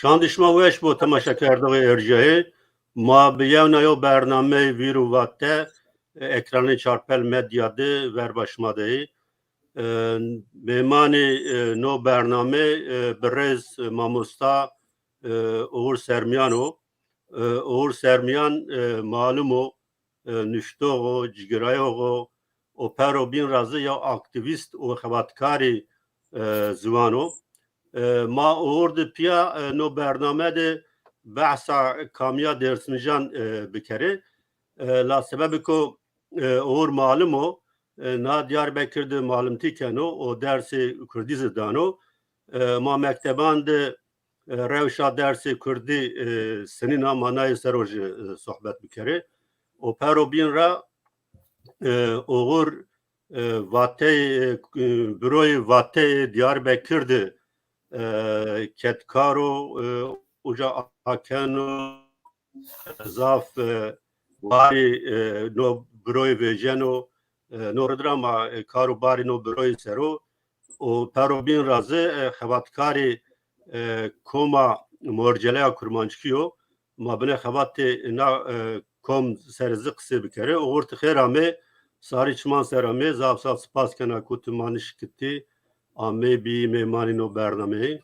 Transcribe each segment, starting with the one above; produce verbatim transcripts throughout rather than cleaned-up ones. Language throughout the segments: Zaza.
Şandî şima weş bo, temaşekerdoxê erjayê. Ma bi yewna yew bernameyê Vîr û Vate, e, ekranê Çarpel Medya de verba şima de yê. E, mêmanê, e, no bername, e, birêz, e, mamosta, e, Oğur Sermiyan o. E, Oğur Sermiyan, e, malim o, e, nuştox o, cigirayox o, o pero bîn ra zî yew aktîvîst û xebatkarê, e, ziwan o. E, ma Oğur di pîya, e, no bername de behsa kamîya dêrsimijan, e, bikerê. E, la sebebê ko, e, Oğur malim o, e, na Diyarbekir de malimtî keno, o dersê kurdî zî dano. E, ma mekteban de, e, rewşa dersê kurdî, e, senîn a, ma nayê ser o jî, e, sohbet bikerê. O pero bîn ra, e, Oğur, e, vateyê, e, büroyê vateyê Diyarbekir de, e, kedkar o, e, uca akeno, zaf, e, barî, e, no büroyê vejeno, e, no rid ra ma, e, kar û barî no büroyê ser o. O pero bîn ra zî, e, xebatkarê, e, koma Morceleya Kurmanckî yo. Ma binê xebatê na, e, kom ser zî qisê bikerê. Oğur ti xêr amê, sarî çiman ser amê, zaf zaf spas kena ku ti ma nişikitî, amê bî mêmanê no bernameyî.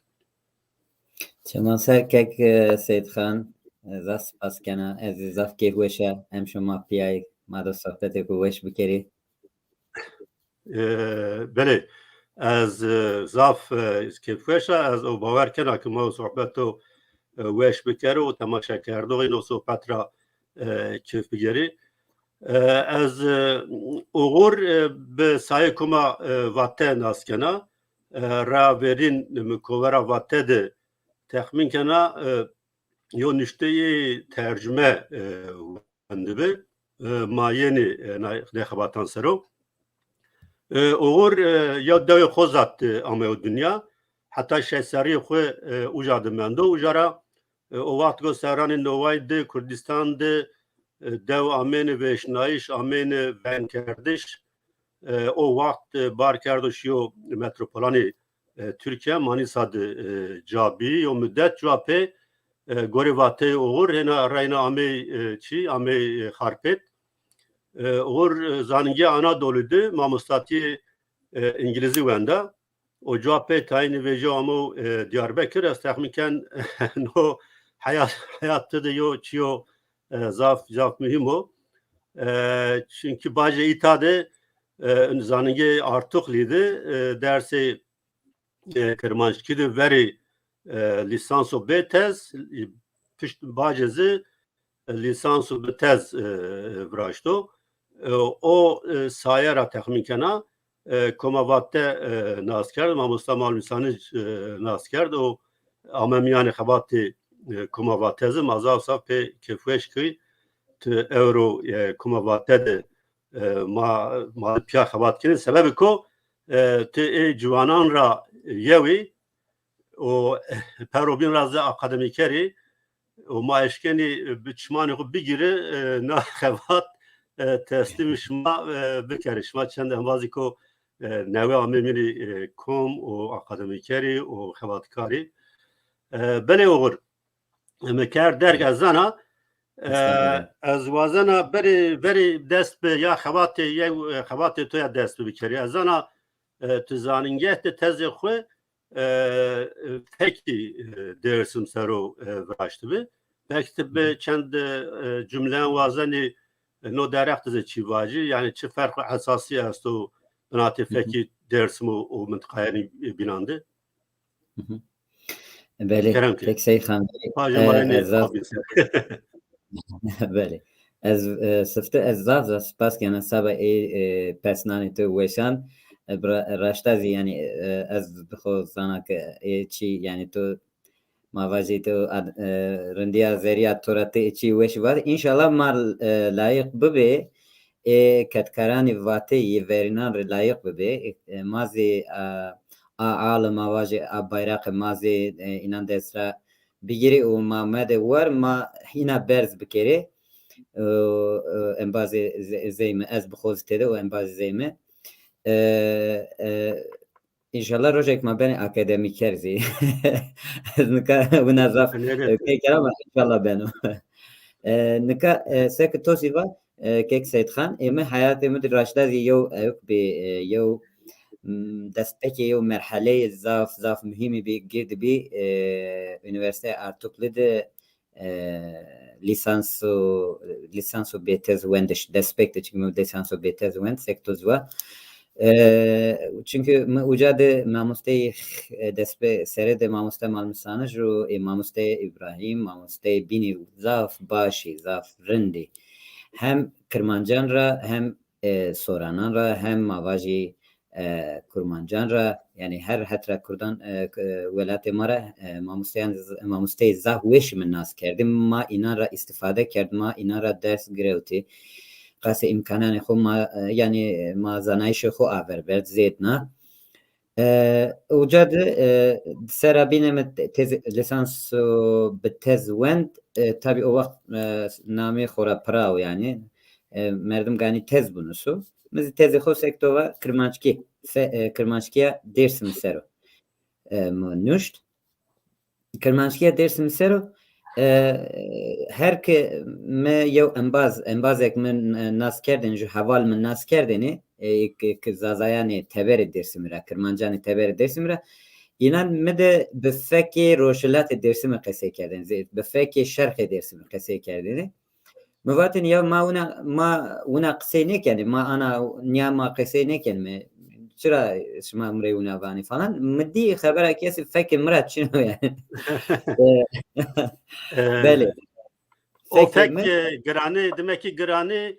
Çiman ser kek, e, Seyîdxan, e, zaf spas kena. Ez zî zaf kêfweş a, em şima pîyayî, ma do sohbetêko weş bikerî. E, belê, ez, e, zaf, e, kêfweş a, ez o bawer kena ke ma o sohbeto, e, weş bikerî û temaşekerdoxî no sohbet ra, e, kêf bigerî. E, ez, e, Oğur, e, bi sayê koma, e, Vate nas kena. E, ra verîn mi kovera Vate de texmîn kena, e, yo nuşteyê tercume, e, wendibi. E, ma yenî, e, na-, nê xebatan ser o. E, Oğur, e, yew dewê Xozat de ameyo dinya. Heta şeş serrîyê xwu, e, uca de mendo. Uca ra, e, o waxt go serranê noway de Kurdîstan de, e, dew amêne vêşnayîş, amêne vengkerdiş. E, o waxt, e, bar kerdo şîyo metropolanê, e, Tirkîya, Manîsa de, e, ca bî. Yo mudet cuwa pê, e, gorê vateyê Oğur hêna reyna amey, e, çî, amey, e, Xarpêt. E, Oğur, e, zaningê Anadolî de mamostatîyê, e, îngilîzî wenda. O cuwa pê tayînî vejîyo amo, e, Diyarbekir. Ez texmîn ken no heyat, heyat ti de yo çîyo, e, zaf, zaf muhîm o. E, çunkî bacê îta de, e, zaningê Artuxlî de, e, dersê, e, Kirmanckî de verê, e, lîsanso bê tez, e, pişt bacê zî, e, lîsanso bi tez, e, viraşto. E, o, e, saye ra texmîn kena, e, Koma Vate, e, nas kerd, mamosta Malim Îsanij, e, nas kerd. O ame mîyanê xebatê, e, Koma Vate zî. Ma zaf zaf pê kêfweş kî ti ewro, e, Koma Vate de, e, ma, ma pîya xebat kenê. Sebebê ko, e, ti ê ciwanan ra yew î, û pero bîn ra zî akademîker î û ma eşkenî bi çimanê xwu bigîrî, e, na xebat, e, teslîmî şima, e, bikerî. Şima çend embazî ko, e, newe amê mînî, e, kom û akademîker î û xebatkar î. E, belê Oğur, mi kerd derg ez zana, e, ez wazena berê, berê dest bi ya xebatê, yew, e, xebatê to ya dest bi bikerî. Ez zana, e, tu zanîngeh de tezê xwu, e, fekî, e, Dêrsim ser o, e, viraştibi. Belkî tu bi çend, e, cumleyan wazenî, e, no derheq de zî çî vacî, yanî çi ferq û esasî esto binatê fekî Dêrsim û, û mintiqayanî bînan de? Belê, kerem ke. Pek Seyîd Xan, belê. Pajê ma e, yenê ez zaf Belê. Ez, e, sifte ez zaf zaf spas kena seba ê, e, pesnanê to weşan. E, bira-, raşta zî, yanî, e, ez bi xo zana ke ê çî, yanî, to ma vajî to ad-, e, rindiya zerrîya to ra ti çî weş vat. Înşallah ma, e, layiq bibê, ê kedkaranê Vateyî verînan rê layiq bibê. E, ma zî, e, a alim, ma vajê a bayraqê ma zî, e, înan dest ra bigîrê û ma mede war, ma hîna berz bikerê. E, e, embazê ze-, zey mi, ez bi xo zî tede û embazê zey mi. E, e, Înşallah rojek ma benê akademîker zî. Ez nika wina zaf, e, pêker ama înşallah beno. E, nika, e, seke to zî va, e, kek Seîdxan, ê mi heyatê mi de raşta zî yew, e, ewk bî, e, yew, m, destpêkê yew merheleyê zaf, zaf muhîmî bî, girdî bî, e, Unîversîteya Artuklu de e, lîsanso, lîsanso bêtez wendiş, destpêk de, çimkî mi lîsanso bêtez wend, sek to zî va. E, çimkî mi uca de mamosteyê, e, destpê serê de mamoste Malmîsanij û, e, mamoste Îbrahîm, mamoste bînî zaf başî, zaf rindî. Hem Kirmancan ra, hem e, soranan ra hem ma vajî, e, kurmancan ra, yanî her het ra kurdan, e, k-, e, welatê ma ra, e, mamosteyan z-, mamosteyê zaf weşî mi nas kerdî. Ma înan ra îstîfade kerd, ma înan ra ders girewtî. Qasê îmkananê xo ma, e, yanî ma zanayîşê xo aver berd, zêdna. E, uca de, e, sera bîne mi te-, tez, lîsans, o, bi tez wend, e, tabî o wext, e, namê xo ra pira o, yanî, e, merdim ganî tez binuso. Mi zî tezê xo sek to va kirmanckî, fe-, e, kirmanckîya Dêrsimî ser o, e, mi nuşt. Kirmanckîya Dêrsimî ser o, e, her ke mi yew embaz, embazek mi, e, nas kerdêne, ju heval mi nas kerdêne, e, ke, ke zazayanê teberê Dêrsimî ra, kirmancanê teberê Dêrsimî ra, înan mi de bi fekê rojhilatê Dêrsimî qesey kerdêne, zê-, bi fekê şerqê Dêrsimî qesey kerdêne. Mi vatêne ya ma wina, ma wina qisey nêkenê, ma ana nîya ma qisey nêkenîme. Çira şima mi rê wina vanê falan. Mi dî xebera kesî fekê mi ra çin o yanî. E, belê. O fek, e, giranê, demek ki giranê,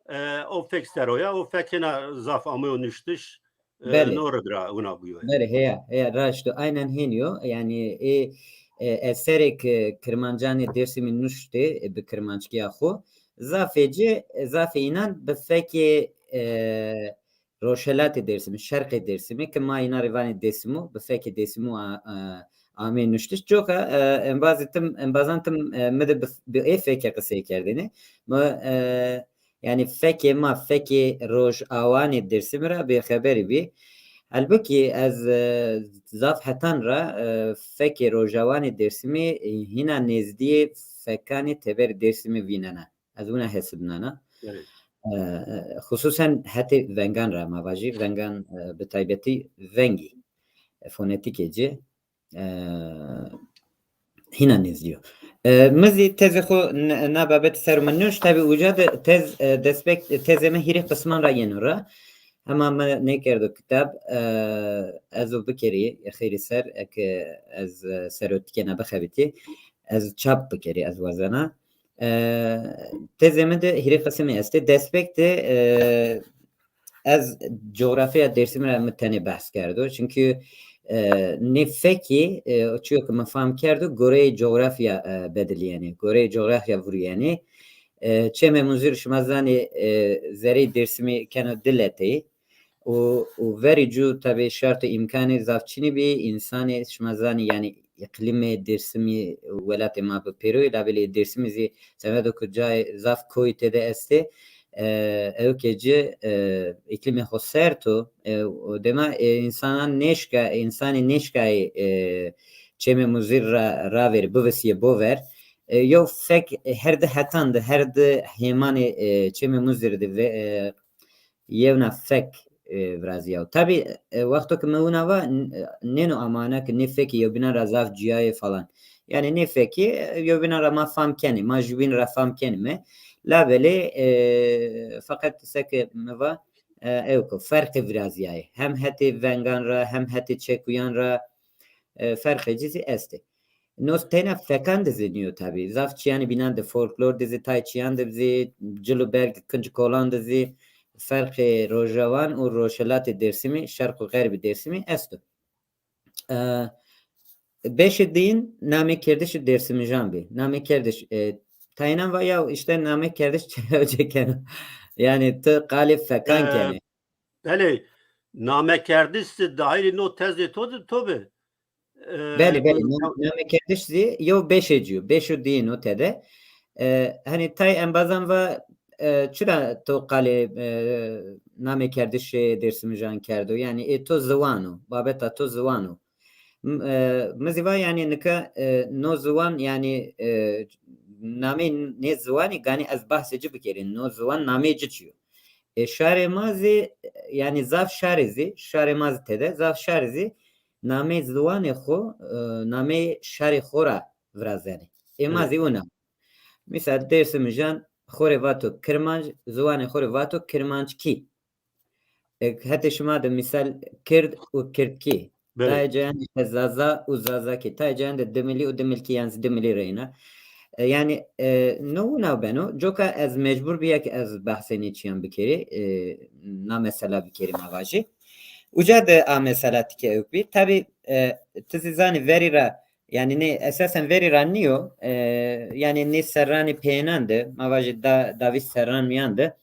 e, o fek ser o ya, o fek hêna zaf ameyo nuştiş. E, belê. No rid ra wina bîyo. Belê, heya, heya, raşt o. Aynen hênî yo. Yanî, ê, e, eserêk, e, kirmancanê Dêrsimî nuştê, e, bi kirmanckîya xo. Zafê ci, e, zafê înan bi fekê, e, rojhelatê Dêrsimî, şerqê Dêrsimî, ke ma înan rê vanê Dêsimû, bi fekê Dêsimû a, a, ameyê nuştiş. Coka, e, embazê tim, embazan tim, e, mi de bi, bi ê fekê qisey kerdêne. Mi, e, Yanî fekê ma, fekê rojawanê Dêrsimî ra bêxeberî bî. Halbukî ez, e, zaf hetan ra, e, fekê rojawanê Dêrsimî, e, hîna nêzdîyê fekanê teberê Dêrsimî vînena. Ez wina hesibnena. Evet. E, xususen hetê vengan ra ma vajî, vengan, e, bi taybetî vengî, e, fonetîkê ci. E, hîna nêzdî yo. E, mi zî tezê xo n-, na babet ser mi nuşt. Tabî uca de tez, e, destpêk, tezê mi hîrê qisman ra yeno ra. Hema mi nêkerdo kitab, e, ez o bikerî, xeyrî ser, eke ez, e, serotîkê na bixebitî, ez çap bikerî, ez wazena. E, tezê mi de hîrê qisimî estê. Destpêk de, e, ez cografya Dêrsimî ra mi tenê behs kerdo. Çimkî, e, nê fekî, e, çîyo ke mi fam kerdo, goreyê cografya, e, bedilîyenê. Goreyê cografya vurîyenê. E, Çemê Muzir şima zanê, e, zereyê Dêrsimî keno di leteyî. Û, û verî cû tabî şert û îmkanê zaf çinî bî, însanê şima zanî, yanî îqlîmê Dêrsimî, welatê ma bi pêro yê, labelê Dêrsimî zî semedo ku cayê zaf koyî tede estê, e, ewkê ci, e, îklîmê xo sert o, e, û dema, e, însanan nêşka-, însanê nêşkayê, e, Çemê Muzir ra, ravêrê, bivisîyê bover. E, yew fek, e, her di hetan de, her di hêmanê, e, Çemê Muzir de ve-, e, yewna fek, e, virazîyaw. Tabî, e, wexto ke mi wina va, n-, e, nêno amana ke nê fekî yewbînan ra zaf cîya yê falan. Yanî nê fekî, e, yewbînan ra ma fam kenê, ma jubîn ra fam kenîme. Labelê, e, feqet seke mi va, e, ewk o, ferqê virazîyayê. Hem hetê vengan ra, hem hetê çekuyan ra, e, ferqê ci zî estê. No teyna fekan de zî nîyo tabî. Zaf çîyanê bînan de, folklor de zî, tay çîyan de zî, cil û berg, kinc kolan de zî ferqê rojawan û rojhilatê Dêrsimî, şerq û xerbî Dêrsimî esto. E, beşê diyin namekerdişê Dêrsimijan bî. Namekerdîş, e, tayînan va ya îşte namekerdîş çi hewce keno. Yanî ti qalê fekan, e, kenê. Belê, namekerdiş zî dahilî no tezê to de, to bi. E, belê, belê. Nam-, namekerdiş zî yew beşê ci yo. Beşo diyîn o tede. E, hanî tay embazan va, e, çira to qalê, e, namê kerdişê Dêrsimijan kerdo? Yanî ê to ziwan o, babeta to ziwan o. M-, e, mi zî va, yanî nika, e, no ziwan, yanî, e, namê nê ziwanî, ganî ez bahsê ci bikerî, no ziwan namê ci çi yo? E, şarê ma zî, e, yanî zaf şarî zî, şarê ma zî tede, zaf şarî zî namê ziwanê xo, e, namê şarê xo ra virazenê. Ê ma zî wina. Mîsal Dêrsimijan xo rê vato Kirmanc, ziwanê xo rê vato Kirmanckî. E, hetê şima de mîsal Kird û Kirdkî. Belê. Tayê cayan de Zaza û Zazakî. Tayê cayan de Dimilî û Dimilkî yan zî Dimilî reyna. E, yanî, e, no wina beno. Coka ez mecbur bîya ke ez behsê nê çîyan bikerî. E, na mesela bikerî ma vajî. Uca de a mesela tike ewk bî. Tabî, e, ti zî zanî verî ra Yanî nê esasen verî ra nîyo, e, yanî nê serranê peyênan de, ma vajê da, da vîst serran mîyan de,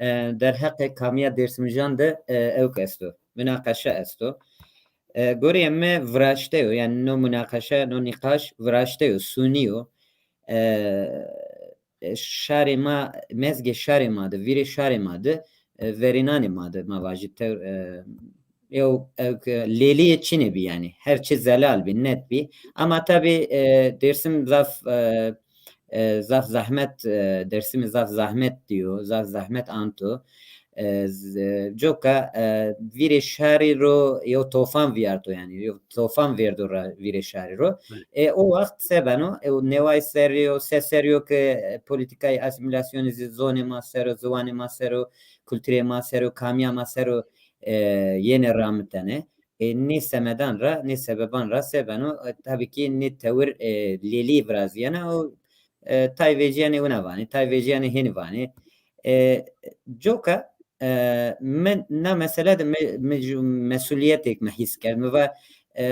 e, derheqê kamîya Dêrsimijan de, e, ewk esto, munaqeşe esto. E, goreyê mi viraşte yo, yanî no munaqeşe, no nîqaş viraşte yo, sunî yo. E, e, şarê ma, mezgê şarê ma de, vîrê şarê ma de, e, verênanê ma de, ma vajî tewr, e, yew, e, lêlîyê çinê bî yanî. Her çi zelal bî, net bî. Ama tabî, e, Dêrsim zaf, e, e, zaf zehmet, e, Dêrsimî zaf zehmet dîyo, zaf zehmet anto. E, z-, coka, e, vîrê şarî ro yew tofan vîyarto yanî. Yew tofan vêrdo ra vîrê şarî ro. E, o waxt se beno? E, o neway serrî yo, se serrî yo ke, e, polîtîkayê asîmîlasyonî zî zonê ma ser o, ziwanê ma ser o, kulturê ma ser o, kamîya ma ser o, e, yenê ramitene. E, nê semedan ra, nê sebeban ra se beno? E, tabî kî nê tewir, e, lêlî virazîyena û, e, tay vecîyenê wina vanê, tay vecîyenê hênî vanê. E, coka, e, mi na mesele de mi, mi ju-, mesulîyetêk mi hîs kerd. Mi va, e,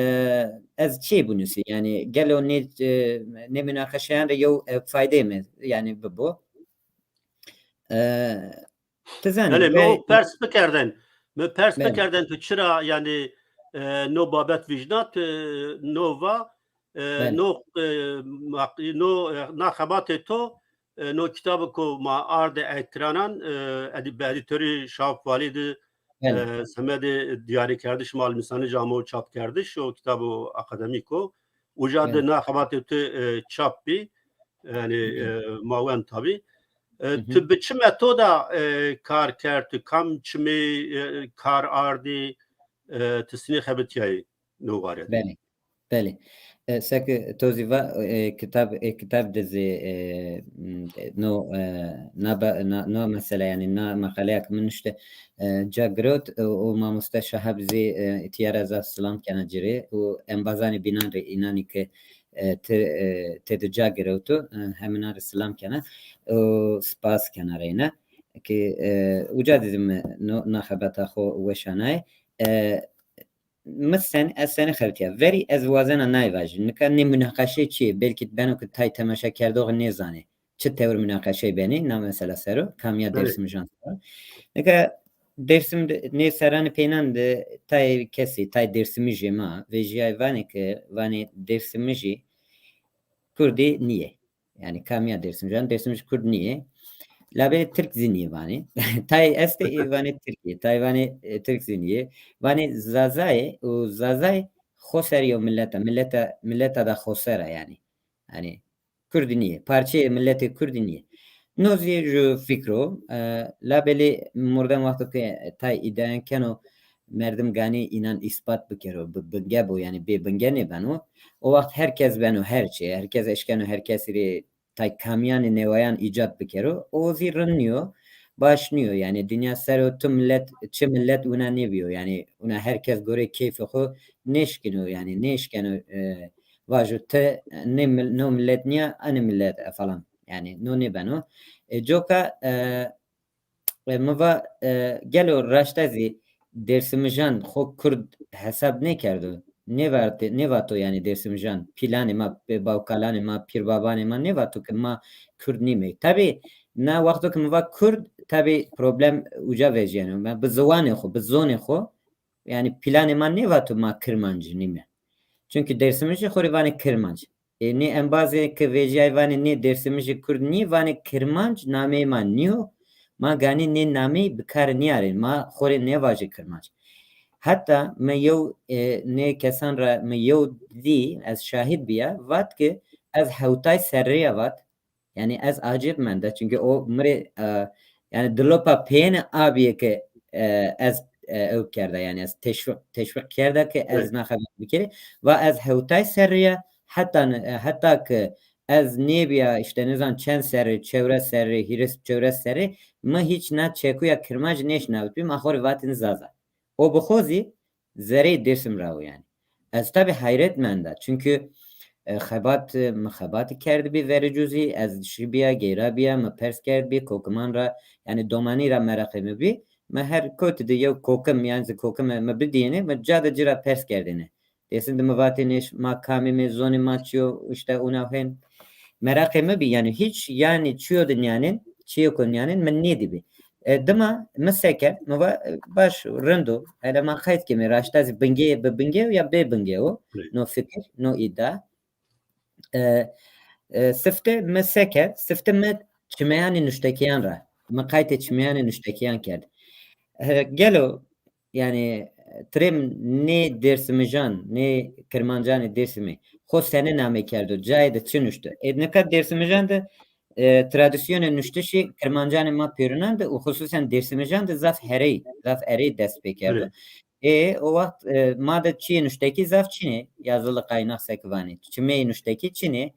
ez çiyê binusî? Yanî gelo nê, e, nê munaqeşeyan de yew, e, faydeyê mi yanî bibo? E, ti zanî, belê, mi o pers bikerdên. Mi pers bikerdên tu çira yanî, e, no babet vîjnat, e, no va, e, no, e, maq-, no, e, na xebatê to, e, no kitabê ko ma arde ekranan, e, edî-, bi edîtorî Şawq Valî de, e, semedê diyarîkerdiş, malmîsanij amo çapkerdiş, o kitabo akademîk o. Uca de na xebatê tu, e, çap bî. Yanî, e, ma wen tabî. E, tu bi çi metoda, e, kar kerd, tu kam çimê, e, kar ardî, e, tu sinî xebitîyayî no ware de? Belê. Belê. E, seke to zî va, e, kitab, e, kitab de zî, e, m, e, no, e, na ba-, na, no mesela, yanî na meqaleya ke mi nuşte, e, ca girewt, e, û mamoste Şahab zî, e, tîya ra zaf silam kena ci rê û embazanê bînan rê, înanî ke, e, ti, e, têde ca girewto, e, heminan rê silam kena û spas kena reyna. Ke, e, uca de zî mi no, na xebata xo weşanayê. E, Mi sen, ez senî xebitîya? Verî ez wazena nay vajî. Nika nê munaqeşey çi yê? Belkî beno ke tay temaşekerdoxî nêzanê çi tewir munaqeşey benî na mesela ser o, kamîya Dêrsimijan ser o. Nika Dêrsim de, nê serranê peynan de tay kesî, tay dêrsimijê ma vejîyayê vanê ke, vanê Dêrsimijî kurdî nîyê. Yanî kamîya Dêrsimjan, Dêrsimij kurd nîyê. Labelê tirk zî nîyê vanê. Tay estê ê vanê tirk yê, tay vanê, e, tirk zî nîyê. Vanê Zazayê û Zazay xoser yew milet a, mileta, mileta da xoser a yanî. Yanî kurdî nîyê, parçeyê miletê kurdî nîyê. No zî ju fikr o, e, labelê mordem wexto ke tay îdîayan keno, merdim ganî înan îspat bikero, bi binge bo, yanî bê binge nêbeno. O waxt her kes beno her çî, her kes eşkeno her kesî rê tay kamîyanê newayan îcat bikero. O zî rind nîyo, baş nîyo. Yanî dinya ser o tu milet, çi milet wina nêbîyo. Yanî wina her kes gorê keyfê xo nêşkîno, yanî nêşkeno, e, vajo ti nê mil-, no milet nîya, enê milet e falan. Yanî no nêbeno. E, coka, e, E, mi va, e, gelo raşta zî Dêrsimijan xo kurd hesab nêkerdo? Nêvarte-, nêvato yanî Dêrsimijan pîlanê ma, bê-, bawkalanê ma, pîrbabanê ma nêvato ke ma kurd nîmey. Tabî na wexto ke mi va kurd, tabî problem uca vejîyeno. Ma bi ziwanê xo, bi zonê xo, yanî pîlanê ma nêvato ma kirmanc nîme. Çunkî Dêrsimijî xo rê vanê kirmanc. E, nê embazê ke vejîyay vanê nê Dêrsimijî Kurd nîyê, vanê Kirmanc nameyê ma nîyo. Ma ganî nê nameyî bi kar nîyarên. Ma xo rê nêvajê Kirmanc. Heta mi yew, e, nê kesan ra mi yew dî, ez şahid bîya, vat ke ez hewtay serrî ya vat. Yanî ez acib menda. Çunkî o mi rê, e, yanî dilopa peyêne a bîye ke, e, ez, e, ew kerda, yanî ez teşwîq, teşwîq kerda ke ez na xebet bikerî. Va ez hewtay serrî ya, heta, e, heta ke ez nêbîya, îşte, nizan çend serrî, çewres serrî, hîris çewres serrî, mi hîç na çekuya kirmanc nêşnawitbî, ma xo rê vatîn Zaza. O bi xo zî zereyê Dêrsim ra wo yanî. Ez tabî heyret menda. Çunkî, e, xebat, e, mi xebatî kerdibî verê cû zî, ez şibîya, geyrabîya, mi pers kerdbî, kokiman ra, yanî domanî ra meraqê mi bî. Mi her kotî de yew kokim, yanî zî kokim mi bidîyêne, mi ca de ci ra pers kerdêne. Dêrsim de mi vatêne, ma kam îme, zonê ma çi yo, îşte, ûna hên. Meraqê mi bî, yanî hîç, yanî çiyo de nîyanên, çiyêko nîyanên mi nêdîbî. E, dima mi se kerd, mi va, e, baş, rind o, hele ma qeyd keme, raşta zî bingê, bi bingê ya bê bingê o, no fikir, no îdia. E, e, sifte mi se kerd, sifte mi çimeyanê nuştekîyan ra, mi qaytê çimeyanê nuştekîyan kerd. E, gelo, yanî, tirêm nê Dêrsimijan, nê Kirmancanê Dêrsimî xo sene name kerdo, cayê de çi nuşto? Ê nika Dêrsimijan de, e, tradîsyonê nuştişî Kirmancanê ma pêrûnan de û xusûsen Dêrsimijan de zaf herey, zaf erey dest pê kerdo. Ê, o waxt, e, ma de çiyê nuştekî zaf çin ê, yazılı kaynak seke vanê. Çimeyê nuştekî çin ê.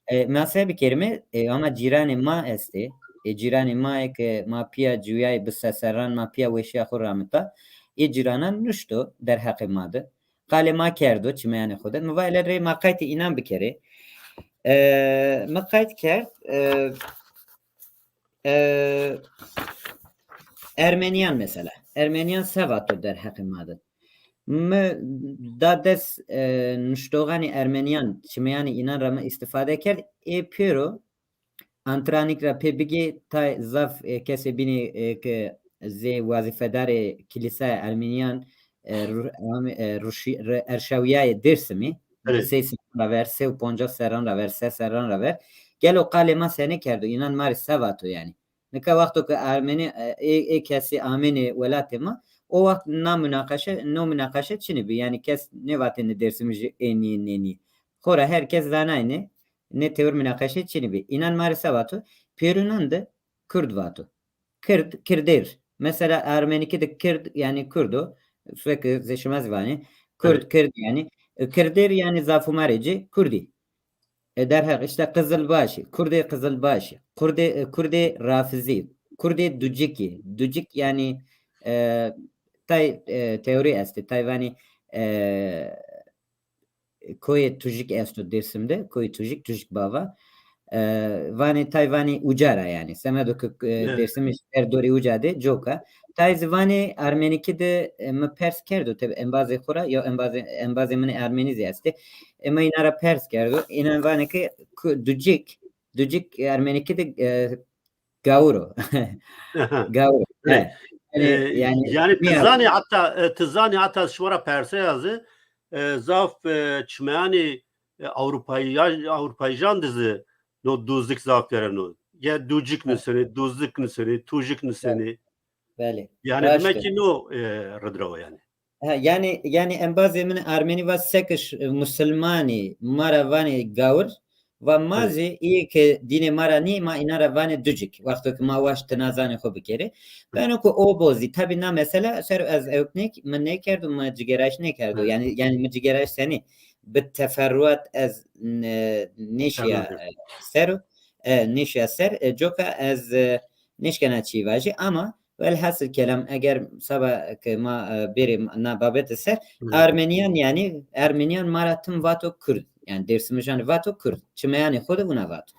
E, ma se bikerîme, e, ama cîranê ma estê. E, cîranê ma yê ke ma pîya ciwîyayê bi seserran, ma pîya weşîya xo ramita. Ê cîranan nuşto derheqê ma de. Qalê ma kerdo çimeyanê xo de. Mi va hele rê ma qaytê înan bikerê. E, mi qayt kerd, e, e, Ermenîyan mesela. Ermenîyan se vato derheqê ma de? Mi da des, e, nuştoxanê Ermenîyan, çimeyanê înan ra mi îstîfade kerd. Ê pêro Antranîk ra pê bigê, tay zaf, e, kesê bînê, e, ke zê wazîfedarê Kilîsaya Ermenîyan, e, ru-, am-, e, ruşî-, re-, erşawîyayê Dêrsimî, sey serran ra ver, sey û poncas serran ra ver, se serran ra ver. Gelo qalê ma senê kerdo? Înan ma rê se vato yanî? Nika wexto ke Ermenî, e, ê, ê kesî amênê welatê ma, o wext na munaqeşe, no munaqeşe çinî bî. Yanî kes nêvatêne Dêrsimijî ê nîyê, nê nîyê. Xora her kes zanayne, nê tewir munaqeşe çinî bî. Înan ma rê se vato? Pêrûnan de Kurd vato. Kird, Kirdêr. Mesela Ermenîkî de Kird yanî Kurd o. Sürekli zê şima zî vanê. Kird, Kird yanî. E, Kirdêr yanî zafûmarê ci Kurdî. E, derheq, îşte, Qizilbaşî, Kurdê Qizilbaşî, Kurdê, e, Kurdê Rafizî, Kurdê Ducikî. Ducik yanî, e, tay, e, teorî estê, tay vanî, e, koyê Tujik esto Dêrsim de, koyê Tujik, Tujik Bava. E, vanê, tay vanê uca ra yanî. Semedo ke, e, Dêrsimî ser dorê uca de, coka. Tay zî vanê Ermenîkî de, e, mi pers kerdo, tebe embazê xo ra, ya embazê, embazê min ê Ermenî zî estê. E, mi înan ra pers kerdo. Înan vanê ke ku-, Ducik, Ducik Ermenîkî de, e, gawir o. Gawir o. E, yanî, e, yanî, yanî ti zanî heta, e, ti zanî heta şima ra perseya zî, e, zaf, e, çimeyanê, e, Ewropayî-, Ewropayîjan de zî no Ducik zaf vereno. Ya Ducik nisenê, Ducik nisenê, Tujik nisenê. Belê. Yanî demek ki no, e, rid ra o yanî. Ha, yanî, yanî embazê min Ermenî va seke ş-, musilmanî ma ra vanê gawir, va ma zî îyê ke dînê ma ra nîyê, ma înan ra vanê Ducik. Wexto ke ma waşt tinazanê xo bikerê. Beno ke o bo zî, tabî na mesela ser ez ewk nêk-, mi nêkerdo, mi cigerayîş nêkerdo. Yanî, yanî mi cigerayîş senî? Bi teferruat ez n-, nêşîya, e, ser o, e, nêşîya ser, e, coka ez, e, nêşkena çî vajî, ama welhasil kelam, eger saba ke ma, e, bêrê na babete ser, Ermenîyan, yanî Ermenîyan ma ra tim vato Kurd, yanî Dêrsimijane vato Kurd, çimeyanê xo de wina vato.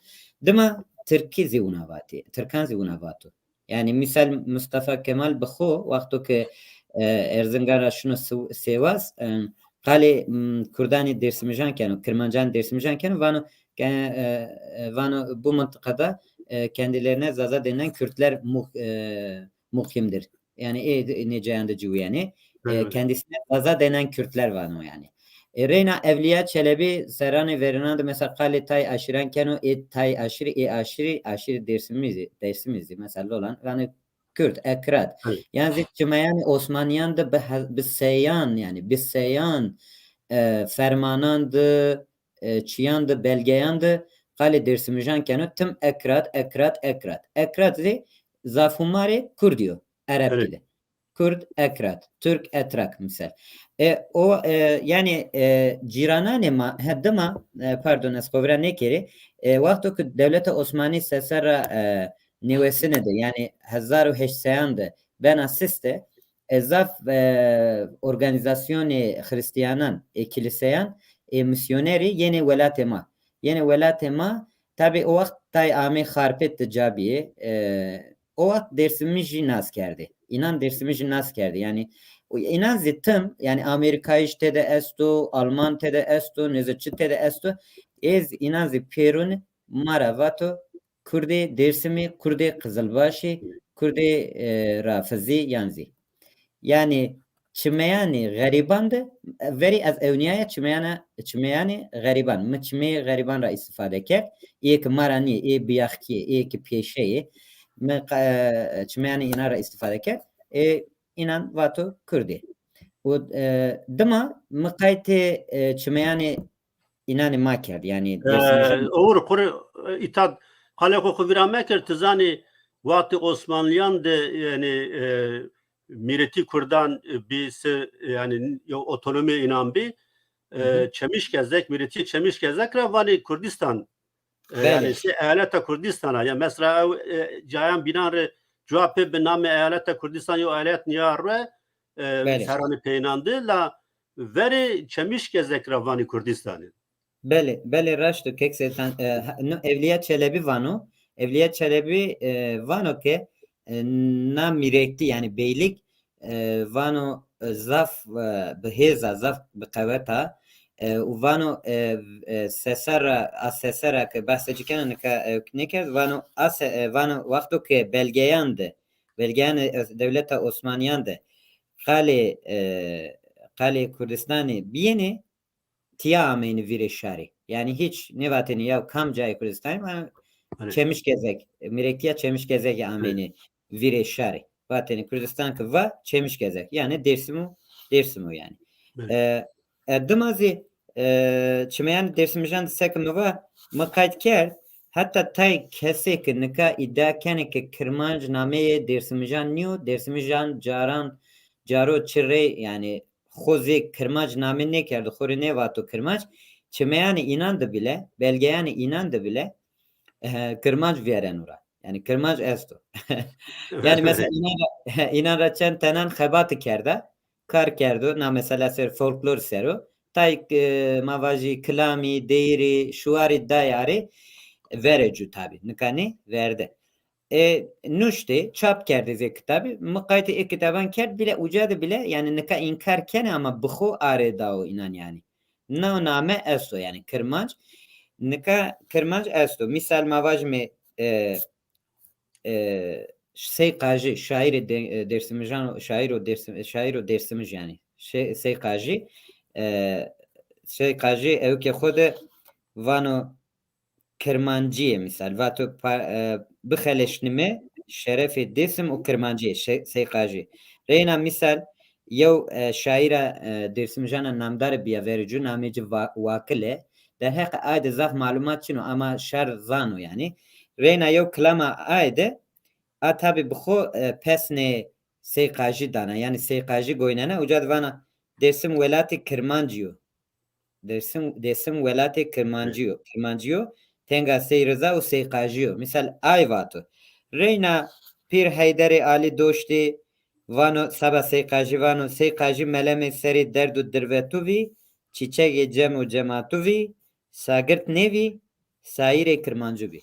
Dima Tirkî zî wina vatê, Tirkan zî wina vato. Yanî mîsal Mustafa Kemal bi xo wexto ke, e, Erzingan ra şino Siw-, Sêwas, e, qalê, m, Kurdanê Dêrsimijan keno, Kirmancanê Dêrsimijan keno, vano ke, e, e, vano bu mıntıkada, e, kendilerine Zaza denilen Kürtler mu-, e, muhimdir. Yanî ê nê cayan de ciwîyenê, e, kendisine Zaza denen Kürtler vano yanî. E, reyna Evliya Çelebî serranê verênan de mesela qalê tay aşîran keno, ê tay aşîrî, ê aşîrî, aşîrê Dêrsimî zî, Dêrsimî zî mesela olan, yanî Kurd, Ekrad. Yanî zî çimeyanê Osmanîyan de bi he-, bi seyan, yanî bi seyan, e, fermanan de, e, çîyan de, belgeyan de qalê Dêrsimîjan keno, tim Ekrad, Ekrad, Ekrad. Ekrad zî zafûmarê Kurdî yo, Erebkî de. Kurd, Ekrad, Türk, Etrak misal. E, o, e, yanî, e, cîrananê ma, he, dima, e, pardon, ez xo vira nêkerî, e, wexto ke dewleta Osmanî seserra, e, newesine de, yanî hezar û heşt seyan de bena siste, e, zaf, e, organîzasyonê xirîstîyanan, ê kiliseyan, ê misyonerî yenê welatê ma. Yenê welatê ma, tabî o wext tay amê Xarpêt de ca bîyê, e, o wext Dêrsimijî nas kerdê. Înan Dêrsimijî nas kerdê. Yanî, o, înan zî tim, yanî Amerîkayij tede esto, Alman tede esto, nêzo çi tede esto. Ez înan zî pêrune ma ra vato, Kurdê Dêrsimî, Kurdê Qizilbaşî, Kurdê, e, Rafizî yan zî. Yanî çimeyanê xerîban de, verî ez ewnîyaya çimeyana, çimeyanê xerîban. Mi çimeyê xerîban ra îstîfade kerd. Ê ke ma ra nîyê, ê biyaxkî yê, ê ke pêşe yê. Mi qa-, e, çimeyanê înan ra îstîfade kerd. Ê înan vato Kurdî. Û, e, dima mi qaytê, e, çimeyanê înanê ma kerd. Yanî Dêrsimîjan. E, owr, qurê, e, îtad, qalê xo xo vîra mekir, ti zanî, wextê Osmanlîyan de, yanî, e, mîretî Kurdan, e, bî se, yanî, yew otonomî înan bî, e, Çemişgezek, mîretî Çemişgezek ra vanê Kurdistan. E, yanî, se eyaleta Kurdistan a. Ya mesela ew, e, cayan bînan rê cuwa pê bi namê eyaleta Kurdistan yew eyalet nîya rê, e, serranê peyênan de, la verê Çemişgezek ra vanê Kurdistanî. Belê, belê, raşt o kek Seytan. E, ha, no Evliya Çelebî vano. Evliya Çelebî, e, vano ke, e, na mîretî, yanî beylik, e, vano, e, zaf, e, bi hêz a, zaf bi qewet a. E, û vano, e, e, seserra, a seserra ke behsê ci kena nika, e, nêkerd, vano a se-, e, vano wexto ke belgeyan de, belgeyanê, e, dewleta Osmanîyan de qalê, e, qalê Kurdistanî bîyêne, tîya ameynî vîrê şarî. Yanî hîç nêvatêne ya kam cayê Kurdistanî, ma Çemişgezek, mîretîya Çemişgezekî ameynî vîrê şarî. Vatêne Kurdistan ke va Çemişgezek. Yanî Dêrsim o, Dêrsim o yanî. E, e, dima zî, e, çimeyanê Dêrsimîjan de seke mi va, mi qayt kerd, heta tay kesê ke nika îdia kenê ke Kirmanc nameyê Dêrsimîjan nîyo, Dêrsimîjan caran, caro çi rey, yanî xo zê Kirmanc name nêkerdo, xo rê nêvato Kirmanc. Çimeyanê înan de bîle, belgeyanê înan de bîle, e, Kirmanc vîyereno ra. Yanî Kirmanc esto. Yanî mesela înan ra, înan ra çend tenan xebati kerda, kar kerdo, na mesela ser folklor ser o. Tay, e, ma vajî kilamî, deyîrî, şuwarî day arê, verê cû tabî. Nika nê verde. E, nuştê, çap kerdê zê kitabî. Mi qaytê ê kitaban kerd bîle, uca de bîle, yanî nika înkar kenê ama bi xo arê dao înan yanî. Na name esto yanî Kirmanc. Nika Kirmanc esto. Mîsal ma vajîme, e, e, Sey Qajî, şaîrê de-, e, Dêrsimîjan, şaîro Dêrsim-, şaîro Dêrsimij yanî. Şey, Sey Qajî, e, Sey Qajî ewkê xo de vano, Kirmancîye mîsal. Vato pa-, e, bixeleşnime şerefê Dêsim û Kirmancîye, Şe-, Sey Qajî. Reyna mîsal yew, e, şaîra, e, Dêrsimijana namdare bîya verê cû, namê ci Va-, Wakil e. Derheqê aye de zaf malumat çin o ama şar zano yanî. Reyna yew kilama aye de a tabî bi xo, e, pesnê Sey Qajî dana. Yanî Sey Qajî goynena, uca de vana Dêsim welatê Kirmancî yo. Dêrsim, Dêrsim welatê Kirmancî yo. Kirmancî yo, tenga Sey Riza û Sey Qajî yo. Mîsal ay vato. Reyna Pîr Heyderê Alî Doştî vano, seba Sey Qajî vano, Sey Qajî melemê serê derd û dirvetû vî, çîçegê cem û cematû vî, sagirt nêvî, sayîrê Kirmancû bî.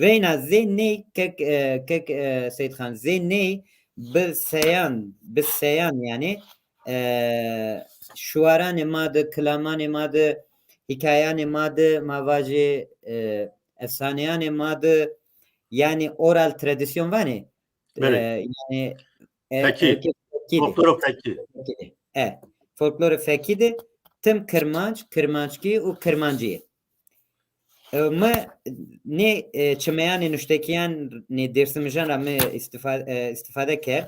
Reyna zê ney kek, e, kek, e, Seyîd Xan, zê ney bi seyan, bi seyan yanî, e, şuwaranê ma de, kilamanê ma de, hîkayanê ma de, ma vajê, e, efsaneyanê ma de, yanî oral tradisyon vanê. Belê. E, yanî, e, fekî. Ewkê fekî de. Folkloro fekî. Fekî de. E, folkloro fekî de tim kirmanc, kirmanckî û kirmancî. E, mi nê, e, çimeyanê nuştekîyan nê dêrsimijan ra mi îstifa-, e, îstifade kerd.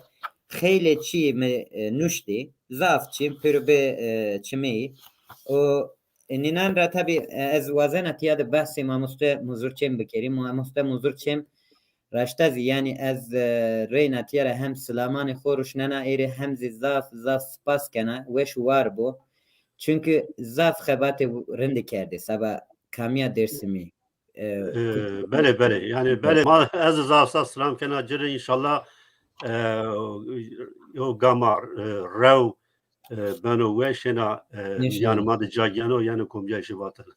Xeylê çî mi, e, nuştî. Zaf çî, pêro bi, e, çimeyî. Û, e, nînan ra tabî, e, ez wazena tîya de behsê mamoste Muzurçêm bikerî. Mamoste Muzurçêm raşta zî, yanî ez, e, reyna tîya ra hem silamanê xo ruşnena êrê hem zî zaf, zaf spas kena. Weş û war bo. Çunkî zaf xebatê rindî kerdê seba kamîya Dêrsimî. E, E, belê, belê. Yanî belê, ma ez zaf zaf selam kena ci rê, înşallah, e, yo gama, e, rew, e, beno weş, êna, e, înşallah. Mîyanê ma de ca geno, yanî komcayîşî vatene.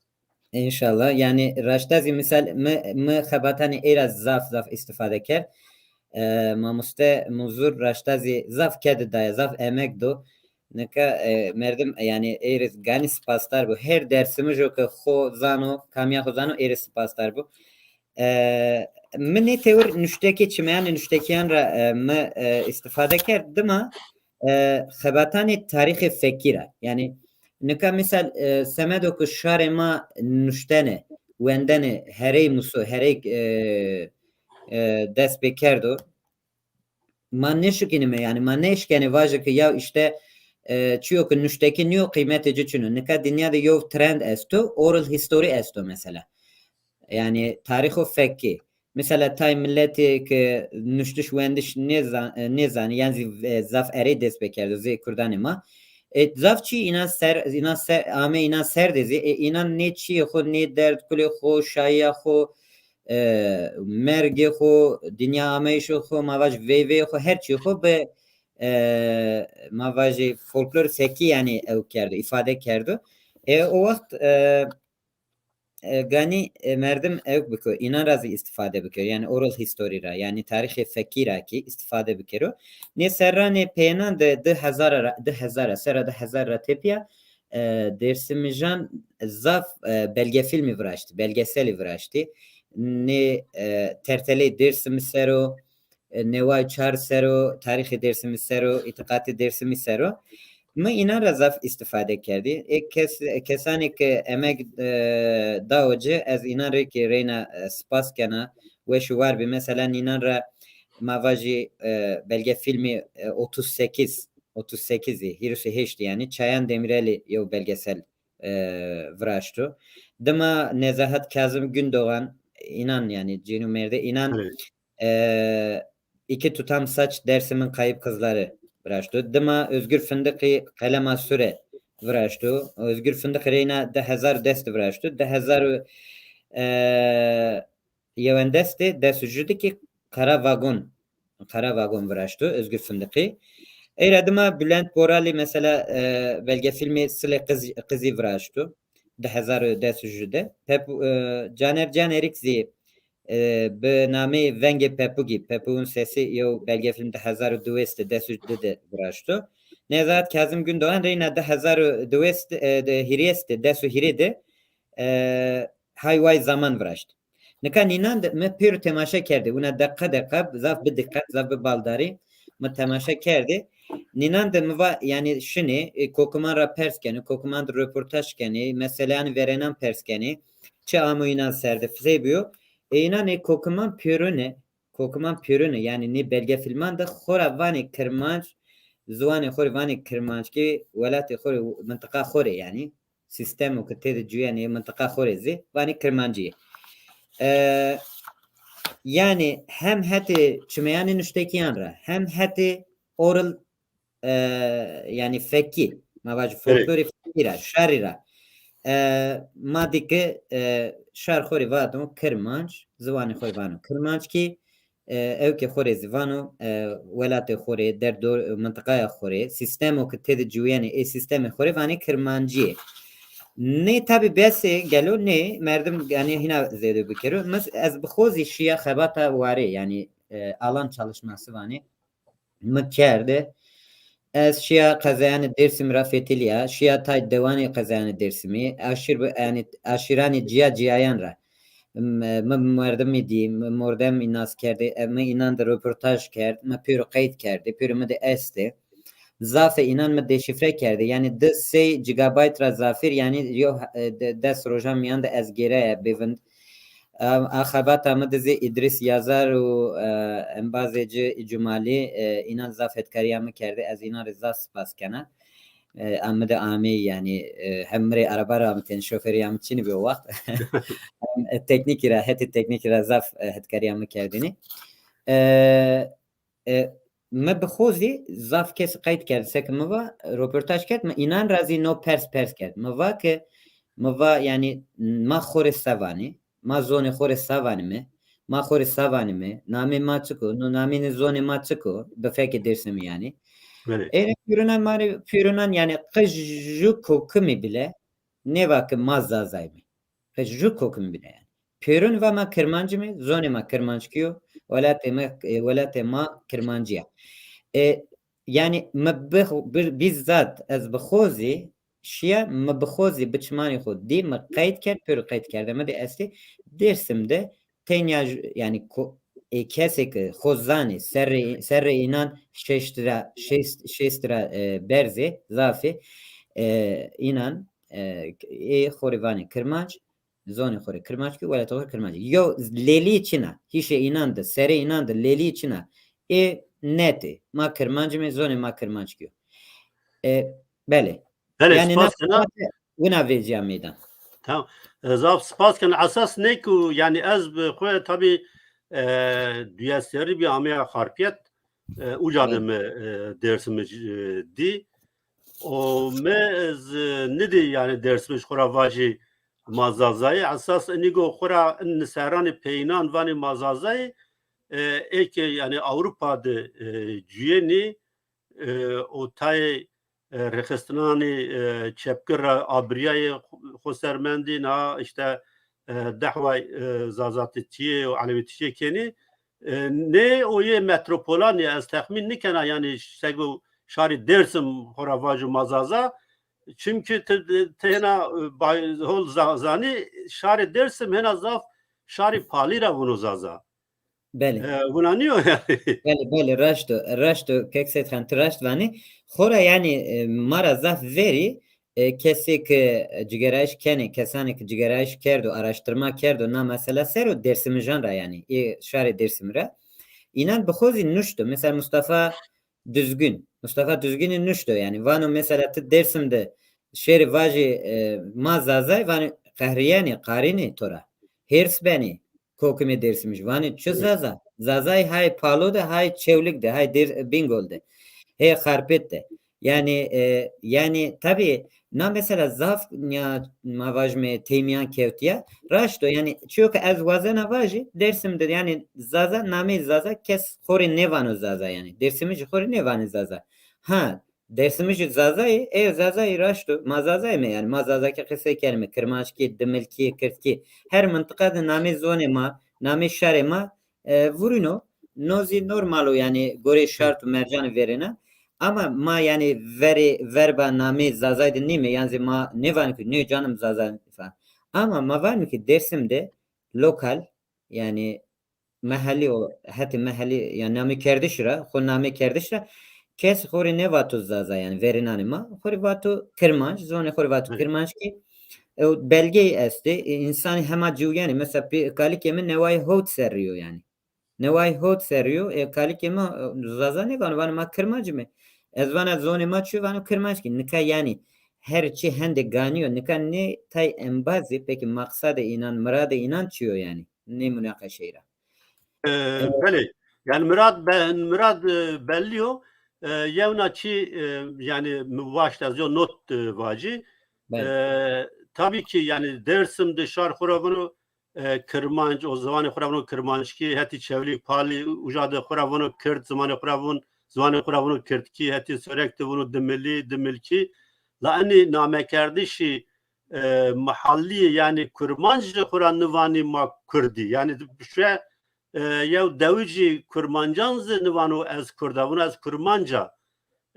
Înşallah. Yanî raşta zî misal mi, mi xebatanê ey ra zaf zaf îstifade kerd. E, mamoste Muzur raşta zî zaf kedi daye, zaf emek do. Nika, e, merdim, e, yanî ey rê ganî sipasdar bo. Her dersimijo ke xo zano, kamîya xo zano, ey rê sipasdar bo. E, mi nê tewir nuştekî, çimeyanê nuştekîyan ra, e, mi, e, îstifade kerd. Dima, e, xebatanê tarîxê fekkî ra. Yanî nika misal, e, semedo ke şarê ma nuştene, wendene, herey muso, herey, e, e, dest pê kerdo. Ma nêşikînîme, yanî ma nêşkenê vajê ke ya îşte, e, çîyo ke nuştekî nîyo, qîmetê ci çin o. Nika dinya de yew trend esto, oral history esto mesela. Yanî tarîxo fekkî. Mesela tay miletê ke nuştiş wendiş nêzan-, e, nêzanî, yan zî, e, zaf erey dest pê kerdo zê kurdanê ma. E, zaf çî înan ser, înan ser, ame înan ser de zî, e, înan nê çîyê xo, nê derd kulê xo, şayîya xo, e, mergê xo, dinya ameyişê xo, ma vaj veyveyê xo, her çîyê xo bi, e, ma vajê folklor fekkî yanî ew kerdo, îfade kerdo. E, o wext, e, e, ganî, e, merdim ewk biko, înan ra zî îstifade bikero. Yanî oral history ra, yanî tarîxê fekkî ra kî îstifade bikero. Nê serranê peyênan de di hezar ra, di hezar ra, serra di hezar ra tepîya, e, dêrsimijan zaf, e, belgefîlmî viraştî, belgeselî viraştî. Nê, e, terteley Dêrsimî ser o, e, neway çar ser o, tarîxê Dêrsimî ser o, îtîqatê Dêrsimî ser o. Mi înan ra zaf îstifade kerdî. Ê kes, kesanê ke emek, e, dao ci, ez înan rê kî reyna, e, spas kena, weş û war bî. Mesela nînan ra ma vajî, e, belgefîlmî, e, otuz sekiz, otuz sekizî, hîris û heştî yanî, Çayan Demirelî yew belgesel, e, viraşto. Dima Nezahat Kazım Gündoğan, înan yanî cênû mêrdê înan, e, İki Tutam Saç Dersim'in Kayıp Kızları viraşto. Dima Özgür Fındıkî Qelema Sure viraşto. Özgür Fındıkî reyna di hezar des de viraşto. Di hezar, e, yewendesî de, des û ju de kî Kara Vagon, Kara Vagon viraşto Özgür Fındıkî. Ey ra dima Bülent Boralî mesela, e, belgefîlmê Silê Qiz-, Qizî viraşto. Di hezar û des û ju de. Pep-, e, Caner Canerîk zî, e, bi nameyê Vengê Pepûgî, Pepûgûn Sesi yew belgefîlm di hezar û diwês de, des û di de viraşto. Nezahat Kazım Gündoğan reyna di hezar û diwês de, e, de hîrês de, des û hîrê de, e, Hay Way Zaman viraşt. Nika nînan de mi pêro temaşe kerdî. Wina deqa deqa, zaf bi diqet, zaf bi baldarî mi temaşe kerdî. Nînan de mi va, yanî şinê, e, kokiman ra pers kenê, kokiman de roportaj kenê, meseleyanê verênan pers kenê. Çi amo înan ser de, sey biyo. E, înan ê kokiman pêrune, kokiman pêrune, yanî nê belgefîlman de xo ra vanê kirmanc, ziwanê xo rê vanê kirmanckî, welatê xo rê, mintiqa xo rê yanî. Sîstemo ke têde cuyenê, mintiqa xo rê zî vanê kirmancî. E, yanî hem hetê çimeyanê nuştekîyan ra, hem hetê oral, e, yanî fekkî, ma vajî folklorê fekkî ra, şarî ra, e, ma dî ke, e, şar xo rê vano kirmanc, ziwanê xo rê vano kirmanckî, e, ewkê xo rê zî vano, e, welatê xo rê, derdor-, mintiqaya xo rê, sîstemo ke têde ciwîyenê, ê sîstemê xo rê vanê kirmancî. Nê tabî besê gelo nê, merdim, yanî, hîna zêde bikero. Mis, ez bi xo zî şîya xebata warê, yanî, e, alan çalışması vanê. Mi kerde. Ez şiya qezeyanê Dêrsimî ra fetilîya, şiya tay dewanê qezeyanê Dêrsimî, aşîr bi, yanî aşîranê cîya cîyayan ra. Mi, mi merdimî dî, mi mordemî nas kerdê, e, mi înan de roportaj kerd, mi pêro qeyd kerdê, pêro mi de estê. Zafê înan mi deşîfre kerdî. Yanî di sey gigabayt ra zafîr, yanî yo, e, de-, des rojan mîyan de ez gêraya bêvind. Em, a xebata mi de zî Îdrîs Yazar û, e, embazê ci Cumalî, e, înan zaf hetkarîya mi kerdî. Ez înan rê zaf spas kena. E, em mi de ameyî, yanî, e, hem mi rê araba ra amitêne, şofêrîya mi çinî bî o waxt. Hem, e, teknîkî ra, hetê teknîkî ra zaf, e, hetkarîya mi kerdêne. E, e, mi bi xo zî zaf kes qeyd kerd, seke mi va, roportaj kerd, mi înan ra zî no pers pers kerd. Mi va ke, mi va, yanî, ma xo rê se vanî, ma zonê xo rê se vanîme, ma xo rê se vanîme, namê ma çik o, no namê nê zonê ma çik o, bi fekê Dêrsimî yanî. Belê. Ênê pêronan ma rê, pêronan yanî qij ju kokimî bile, nêva ke ma Zazayîme. Qij ju kokimî bile yanî. Pêron va ma Kirmancîme, zonê ma Kirmanckî yo, welatê ma, e, welatê ma Kirmancî ya. E, yanî mi bi-, bi-, bîzzat ez bi xo zî şîya, mi bi xo zî bi çimanê xo dî, mi qeyd kerd, pêro qeyd kerde mi de estê, Dêrsim de tenya ju-, yanî ko-, e, kesê ke xo zanê, serrê, serrê înan şeşt ra, şeşt, şeşt ra, e, berz ê, zaf ê, e, înan, e, ê xo rê vanê Kirmanc, zonê xo rê Kirmanckî, welatê xo rê Kirmanckî. Yew lêlî çin a. Hîşê înan de, serê înan de lêlî çin a. Ê net ê. Ma Kirmancîme, zonê ma Kirmanckî yo. E, belê. Belê, yanî spas na kena. Wina vecîya meydan. Tamam. E, zaf spas kena. Esas ne ku, yanî ez bi xo tabî, e, duye serrî bî ameya Xarpêt. E, uca de mi, e, Dêrsimij, e, dî. O mi ez, e, nidî yanî Dêrsimij xo ra vajî ma Zazayî. Esas inî go xo ra in niseranê peyînan vanê ma Zazayî. E, ê ke yanî Ewropa de, e, cuyênî, e, û tayê, e, rêxistinanê, e, çepgir ra abirîyayê xo ser mendî, na îşte, e, dehway, e, zazatîçîyê û elewîtîçîyê kenî. E, nê o yê metropolan ê, ez texmîn nikena, yanî sego şarê Dêrsim xo ra vajo ma Zaza. Çimkî ti, ti hêna, e, bay-, hol za-, zanî, şarê Dêrsim hêna zaf şarê palî ra vuno Zaza. Belê. E, wina nîyo yanî. Belê, belê, raşt o, raşt o, kek Seyîdxan, ti raşt vanî. Xora yanî, e, ma ra zaf verî, e, kesê ke cigerayîş kenê, kesanê ke cigerayîş kerdo, araştirma kerdo, na mesela ser o Dêrsimijan ra yanî, ê şarê Dêrsimî ra. Înan bi xo zî nuşto. Mesela Mustafa Düzgün. Mustafa Düzgünî nuşto yanî. Vano mesela ti Dêrsim de şêrî vajî, e, ma Zazay, vanî qehrîyenî, qarînî to ra. Hêrs benî. Kokimê Dêrsimij. Vanê çi Zaza? Zazay hay Palo de, hay Çewlîg de, hay Dêr-, Bîngol de. Hey Xarpêt de. Yanî, e, yanî tabî na mesela zaf ya ma vajime teymiyan kewtîya. Raşt o, yanî çiyo ke ez wazena vajî, Dêrsim de yanî Zaza, nameyê Zaza kes xo rê nêvano Zaza yanî. Dêrsimijî xo rê nêvanê Zaza. Ha, Dêrsimijî Zazayî, ê Zazayî raşt o. Ma Zazayîme yanî. Ma Zazakî qisey kenîme. Kirmanckî, Dimilkî, Kirdkî. Her mintiqa de namê zonê ma, namê şarê ma, e, vurîno. No zî normal o yanî gorê şart û mercanê verêna. Ama ma yanî verê, verba namê Zazay de nîme. Yan zî ma nêvanê ki nê canim Zaza falan. Ama ma vanê ki Dêrsim de lokal, yanî mehellî o, hetê mehellî, yanî namê kerdişî ra, xo namê kerdiş ra, kes xo rê nêvato Zaza, yanî verênanê ma, xo rê vato Kirmanc, zonê xo rê vato Kirmanckî. E, belgeyî estê, e, însanî hema ciwîyenê, mesela pê-, kalikê mi newayê hewt serrî yo yanî. Newayê hewt serrî yo, e, kalikê mi, e, Zaza nêvano, vano ma Kirmancîme. Ez vana zonê ma çi yo, vano Kirmanckî. Nika yanî her çî hende ganî yo, nika nê tay embazî, pekî maqsadê înan, miradê înan çi yo yanî? Nê munaqeşeyî ra. E, belê. Yanî mirad be-, mirad, e, bellî yo. E, yewna çî, e, yanî mi waşt ez yo not, e, vacî. Belê. E, tabî kî yanî Dêrsim de şar xo ra vano, e, Kirmanc, o ziwanê xo ra vano Kirmanckî, hetî Çewlîg, Palî, uca de xo ra vano Kird, ziwanê xo ra von-, ziwanê xo ra vano Kirdkî, hetî Sorek de vano Dimilî, Dimilkî. La enî namekerdişî e, mihallî, yanî Kurmanc de xo ra nivanî ma Kurdî. Yanî şuye, e, yew dewicî Kurmancan zî nivano ez Kurd a, vano ez Kurmanc a.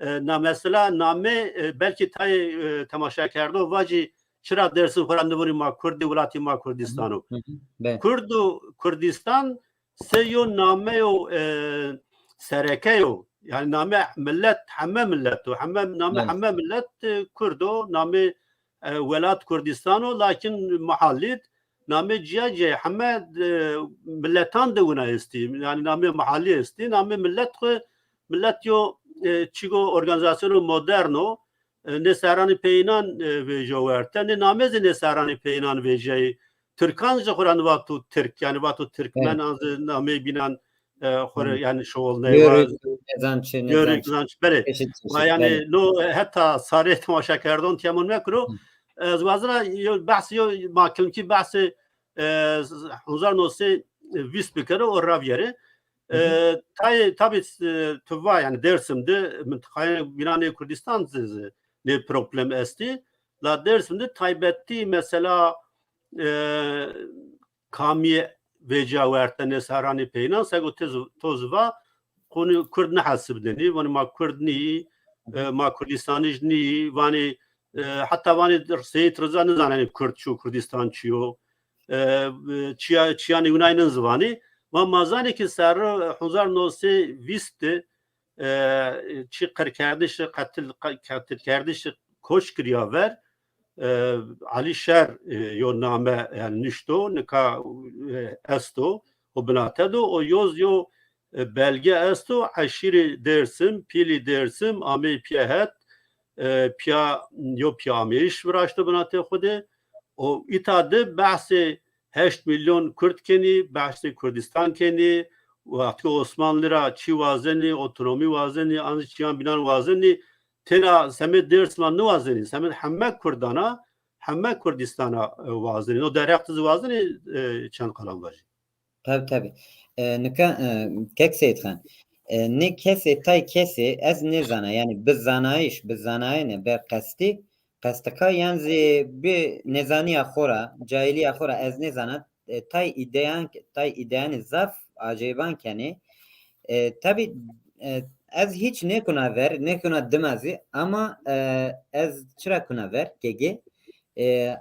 E, na mesela namê, e, belkî tayê, e, temaşekerdo vacî çira Dêrsim xo ra nivonî ma Kurdî, welatî ma Kurdîstan o. Hı hı, belê. Kurd û Kurdîstan sey yo nameyo, e, sereke yo. Yanî namê millet, heme millet o. Heme, namê Evet. heme millet, e, Kurd o. Namê, e, welat Kurdistan o, lakin muhalîd namê cîya cîya, heme, e, milletan de wina estî. Yanî namê muhalî estî. Namê millet xwu, millet yo, e, çigo organîzasyono modern o. E, nê serranî pey înan, e, vêjo werte. Nê namê zî nê serranî pey înan vêjeyî. Tirkan zî xwu ra vato Tirk, yanî vato Tirkmen, Evet. an zî nameyê bînan, e, xwu rê, Evet. yanî şowolney Yörük, wa, nêzan çi, nêzan Yörük, çi. nêzan çi. Belê. Çeşit çeşit, Wa yanî belê. no heta sarê temaşekerdon temon mekiro. Hı. Ez wazena yo behsê yo, ma kilmkî behsê, e, hezar newsey vîst bikero û ravîyerê. Hı hı. E, tayê, tabî, e, tu va, yanî Dêrsim de, mintiqayê bînan ê Kurdistan zî, zî nê problem estî. La Dêrsim de taybetî mesela, e, kamî vêca werte nê serranî pey înan, sego to zî, to zî va, qonî Kurd nihesibnenî, vanî ma Kurd nîyî, e, ma Kurdistanij nîyî, vanî, e, heta vanî Seyîd Riza nizanenî Kurd çi yo, Kurdistan çi yo. E, e, çiya, çiyanê winay nin ziwanî. Ma, ma zanê ki serre hezar newsey vîst de, e, çi qirkerdişi, qetil, qe-, qetilkerdişi koç kirîya ver, e, Alî Şer, e, yo name, yanî nuşto, nika, e, esto, o binate do, o yoz yo, e, belge esto, eşîrê Dêrsim, pîlî Dêrsim, ameyî pîya het, e, pîya, yo pîya ameyîş viraşto binatê xwu de. O îta de behsê heşt milyon Kurd kenî, behsê Kurdistan kenî, wextî Osmanlî ra çî wazenî, otonomî wazenî, an zî çîyan bînan wazenî, têna semêd Dêrsim a niwazenî, semêd heme Kurdan a, heme Kurdistan a, e, wazenî. No derheq ti zî wazenî, e, çend qalan vajî. Tabii, tabii. E, nika, e, kek Seyîd Xan, e, nê kesê, tay kesê ez nêzana, yanî bi zanayîş, bi zanayene, bi qestî, qestika yan zî bi nêzanîya xo ra, cahîlîya xo ra ez nêzana, e, tay îdeyan, tay îdeyanê zaf aceyîban kenê. E, tabî, e, ez hîç nêkuna ver, nêkuna dima zî, ama, e, ez çira kuna ver, Gege? E,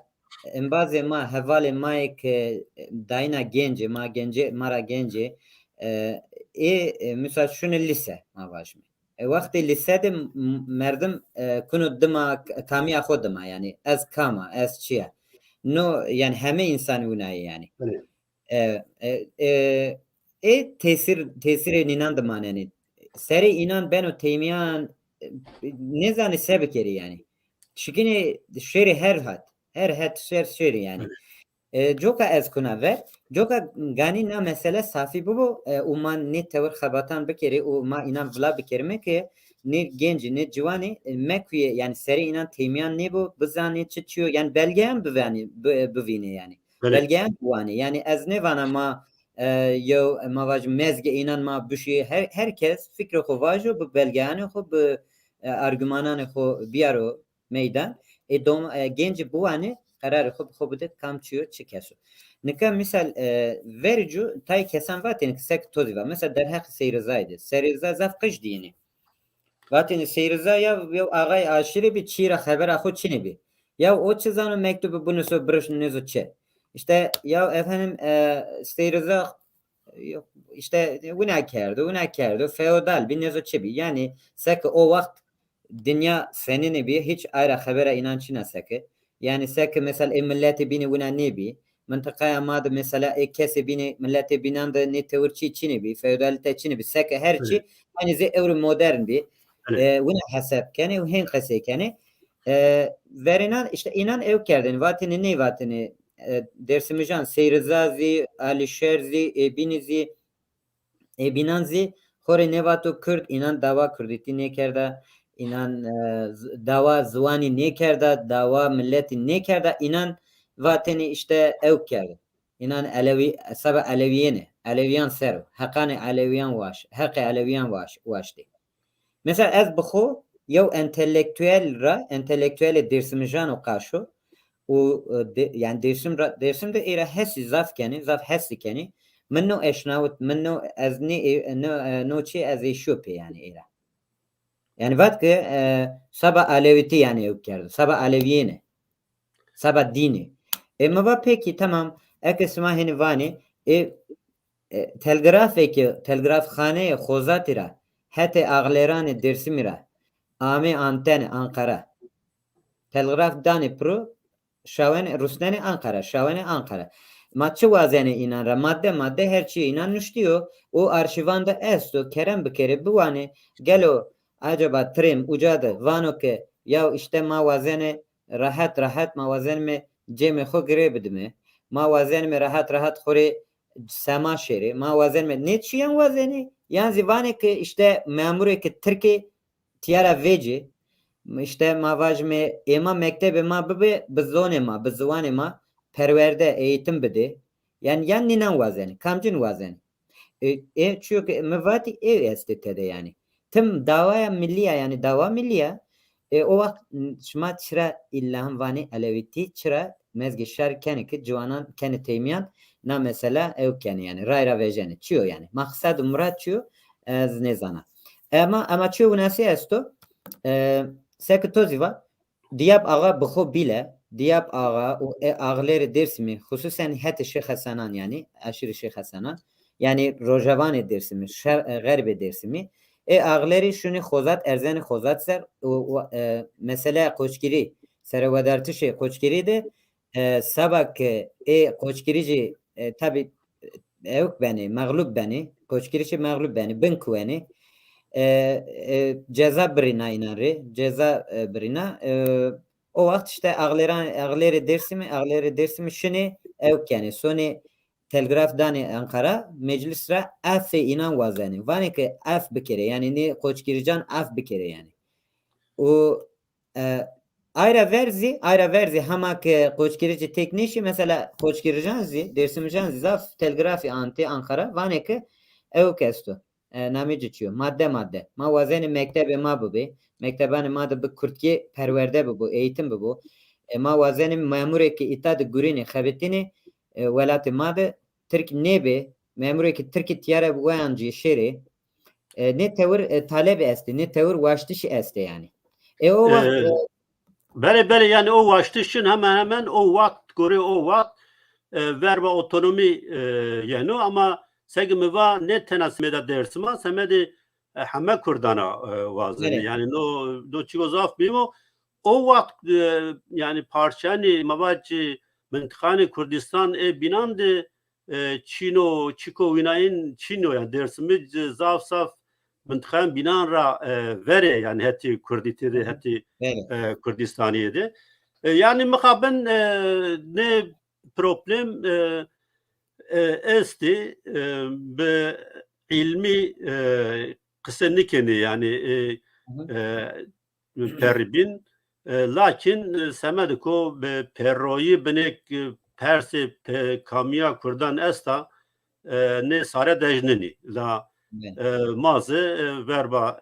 embazê ma, hevalê ma yê ke dayîna genc ê, ma gencê, ma ra genc ê, e, ê, e, misal şunê lîse, ma vajîme. E, wextê lîse de m-, merdim, e, kuno dima, k-, kamîya xo dima, yanî ez kam a, ez çi ya. No, yanî heme însanî wina yê yanî. Belê. E, e, e, ê tesîr, tesîrê nînan de manenê. Serê înan beno têmîyan, e, nêzanê se bikerê yanî. Şikînê şêrê her hat. Her het şer şêrê yanî. Evet. E, coka ez kuna ver, coka ganî na mesele safî bibo, e, û ma nê tewir xebatan bikerê û ma înan vila bikerîme ke nê gencî, nê ciwanî, e, mekuyê, yanî serê înan têmîyan nêbo, bizanê çi çi yo, yanî belgeyan bivanê, bi-, bivînê yanî. Belê. Belgeyan biwanê. Yanî ez nêvana ma, e, yew, ma vajî mezgê înan ma bişî. Her, her kes fikrê xo vajo, bi belgeyanê xo, bi, e, argümananê xo biyaro meydan. E, dom-, e, gencî biwanê, qerarê xo bi xo bide kam çi yo, çi kes o. Nika misal, e, verî cû tay kesan vatêne ki sek to zî va. Mesela derheqê Sey Rizayî de. Sey Riza zaf qij dîyêne. Vatêne Sey Riza ya, yew axayê aşîre bî, çî ra xebera xo çinê bî. Ya o çi zano, mektubî binuso, biriş nêzo çi. Îşte ya efendim, e, Sey Riza, e, îşte wina kerdo, wina kerdo, feodal bî, nêzo çi bî. Yanî seke o wext dinya senîne bî, hîç ay ra xebera înan çin a seke. Yanî seke mesela ê miletê bînî wina nêbî. Mintiqaya ma de mesela ê kesê bînî, miletê bînan de nê tewir çî çinê bî, feodalîte çinê bî. Seke her çî, evet, aynî zê ewro modern bî. Evet. E, wina hesab kenê û hên qesey kenê. E, verênan îşte înan ew kerdêne, vatêne ney vatêne, e, Dêrsimijan, Sey Riza zî, Alîşêr zî, ê bînî zî, ê bînan zî xo rê nêvato Kurd, înan dawa kurdîtî nêkerda, înan, e, z-, dawa ziwanî nêkerda, dawa miletî nêkerda, înan vatêne îşte ew kerdo. Înan Elewî, seba Elewîyêne, Elewîyan ser o. Heqanê Elewîyan waş, heqê Elewîyan waş, waştê. Mesela ez bi xo yew entelektuel ra, entelektuelê Dêrsimijan o qaşo û, e, de-, yanî Dêrsim ra, Dêrsim de ê ra hesî zaf kenê, zaf hesî kenê. Mi no eşnawit, mi no, ez nê ê-, no, e, no çî ez êşîyo pê yanî ê ra. Yanî vat ke, e, seba Alewîtî yanî ew kerdo, seba Elewîyêne. Seba dînî. E, mi va pekî, tamam, eke sima hênî vanê, e, e, telgrafê ke, telgrafxaneyê Xozatî ra hetê axlêranê Dêrsimî ra amê antene Anqara. Telgraf danê piro, şawenê, rusnenê Anqara, şawenê Anqara. Ma çi wazenê înan ra? Madde madde her çîyê înan nuştîyo. O arşîvan de esto, kerem bikerê, biwanê. Gelo acaba Trump uca de vano ke yaw îşte ma wazenê rehet rehet ma wazenîme cêmê xo girê bidime. Ma wazenîme rehet rehet xo rê sema şêrê. Ma wazenîme nê çîyan wazenê. Yan zî vanê ke îşte memurê ke tirkê tîya ra vêcê. Îşte ma vajime ê ma mektebê ma bibe, bi zonê ma, bi ziwanê ma perwerde, eğitim bidê. Yanî yan nînan wazenê, kamcîn wazenê? E, e, çuyo ke mi vatî ê estê tede yanî. Tim dawaya millî ya, yanî dawa millî ya. E, o waxt n-, şima çira îllahim vanê elewîtî, çira mezgê şar kenê ke ciwanan kenê teymiyan, na mesela ew kenê yanî, ray ra vejenê. Çi yo yanî? Maqsed û murad çi yo? Ez nêzana. Ema, ema çi yo winasî esto? E, seke to zî va, Diyab Axa bi xo bîle, Diyab Axa û e axlêrê Dêrsimî, xususen hetê Şêx Hesenan yanî, eşîrê Şêx Hesenan, yanî rojavanê Dêrsimî, şer-, e, xerbê Dêrsimî, ê axlêrî şunî Xozat, erzenî Xozat ser û, û, e, meseleya qoçgirî, serewedartişê qoçgirî de, e, seba ke ê qoçgirî jî, e, tabî, e, ewk benê, mexlub benê, qoçgirî jî mexlub benê, bin kuwenê, e, e, ceza birîna înan rê, ceza, e, birîna, e, o waxt îşte axlêran, axlêrê Dêrsimî, axlêrê Dêrsimî şinê ewk kenê, sonê telgraf danê Anqara, meclis ra efê înan wazenê. Vanê ke ef bikerê, yanî nê qoçgirîcan ef bikerê yanî. Û, e, ay ra ver zî, ay ra ver zî hema ke qoçgirîcî têk nêşî, mesela qoçgirîcan zî, dêrsimîjan zî zaf telgrafî antê Anqara, vanê ke ewk esto. E, namê ci çi yo? Madde madde. Ma wazenê mektebê ma bibê, mektebanê ma de bi kurdkî perwerde bibo, eğitim bibo. E, ma wazenê memurê ke îta de gurînê, xebitînê, e, welatê ma de tirk nêbê, memurê ke tirkî tîya ra weyancî şêrê. E, nê tewir, e, talebî estê, nê tewir waştişî estê yanî. E, o waxt, e, Belê, belê, yanî o waştiş çin hemen hemen o waxt, gorê o waxt, e, verba otonomî, e, yeno, ama seke mi va nê tena semeda Dêrsim a, semedê, e, heme kurdan a, e, wazenê. Belê. Yanî no, no çîko zaf muhîm o. O waxt, e, yanî parçeyanê, ma vacî mintiqanê Kurdîstan ê bînan de, e, çîno, çîko wînayên çîno, yanî Dêrsimî zaf zaf mintiqayan bînan ra, e, verê, yanî hetê Kurdîtî de, hetê, e, Kurdîstanîye de. E, yanî mixabin, e, nê problem, e, e, estê, e, bi îlmî, e, qise nêkenê, yanî, e, e, perrî bîn. E, lakin, e, semedê ko bi perroyî binêk, e, persê pe-, kamîya kurdan esta, e, nê sare dej ninî. La, e, ma zî, e, verba,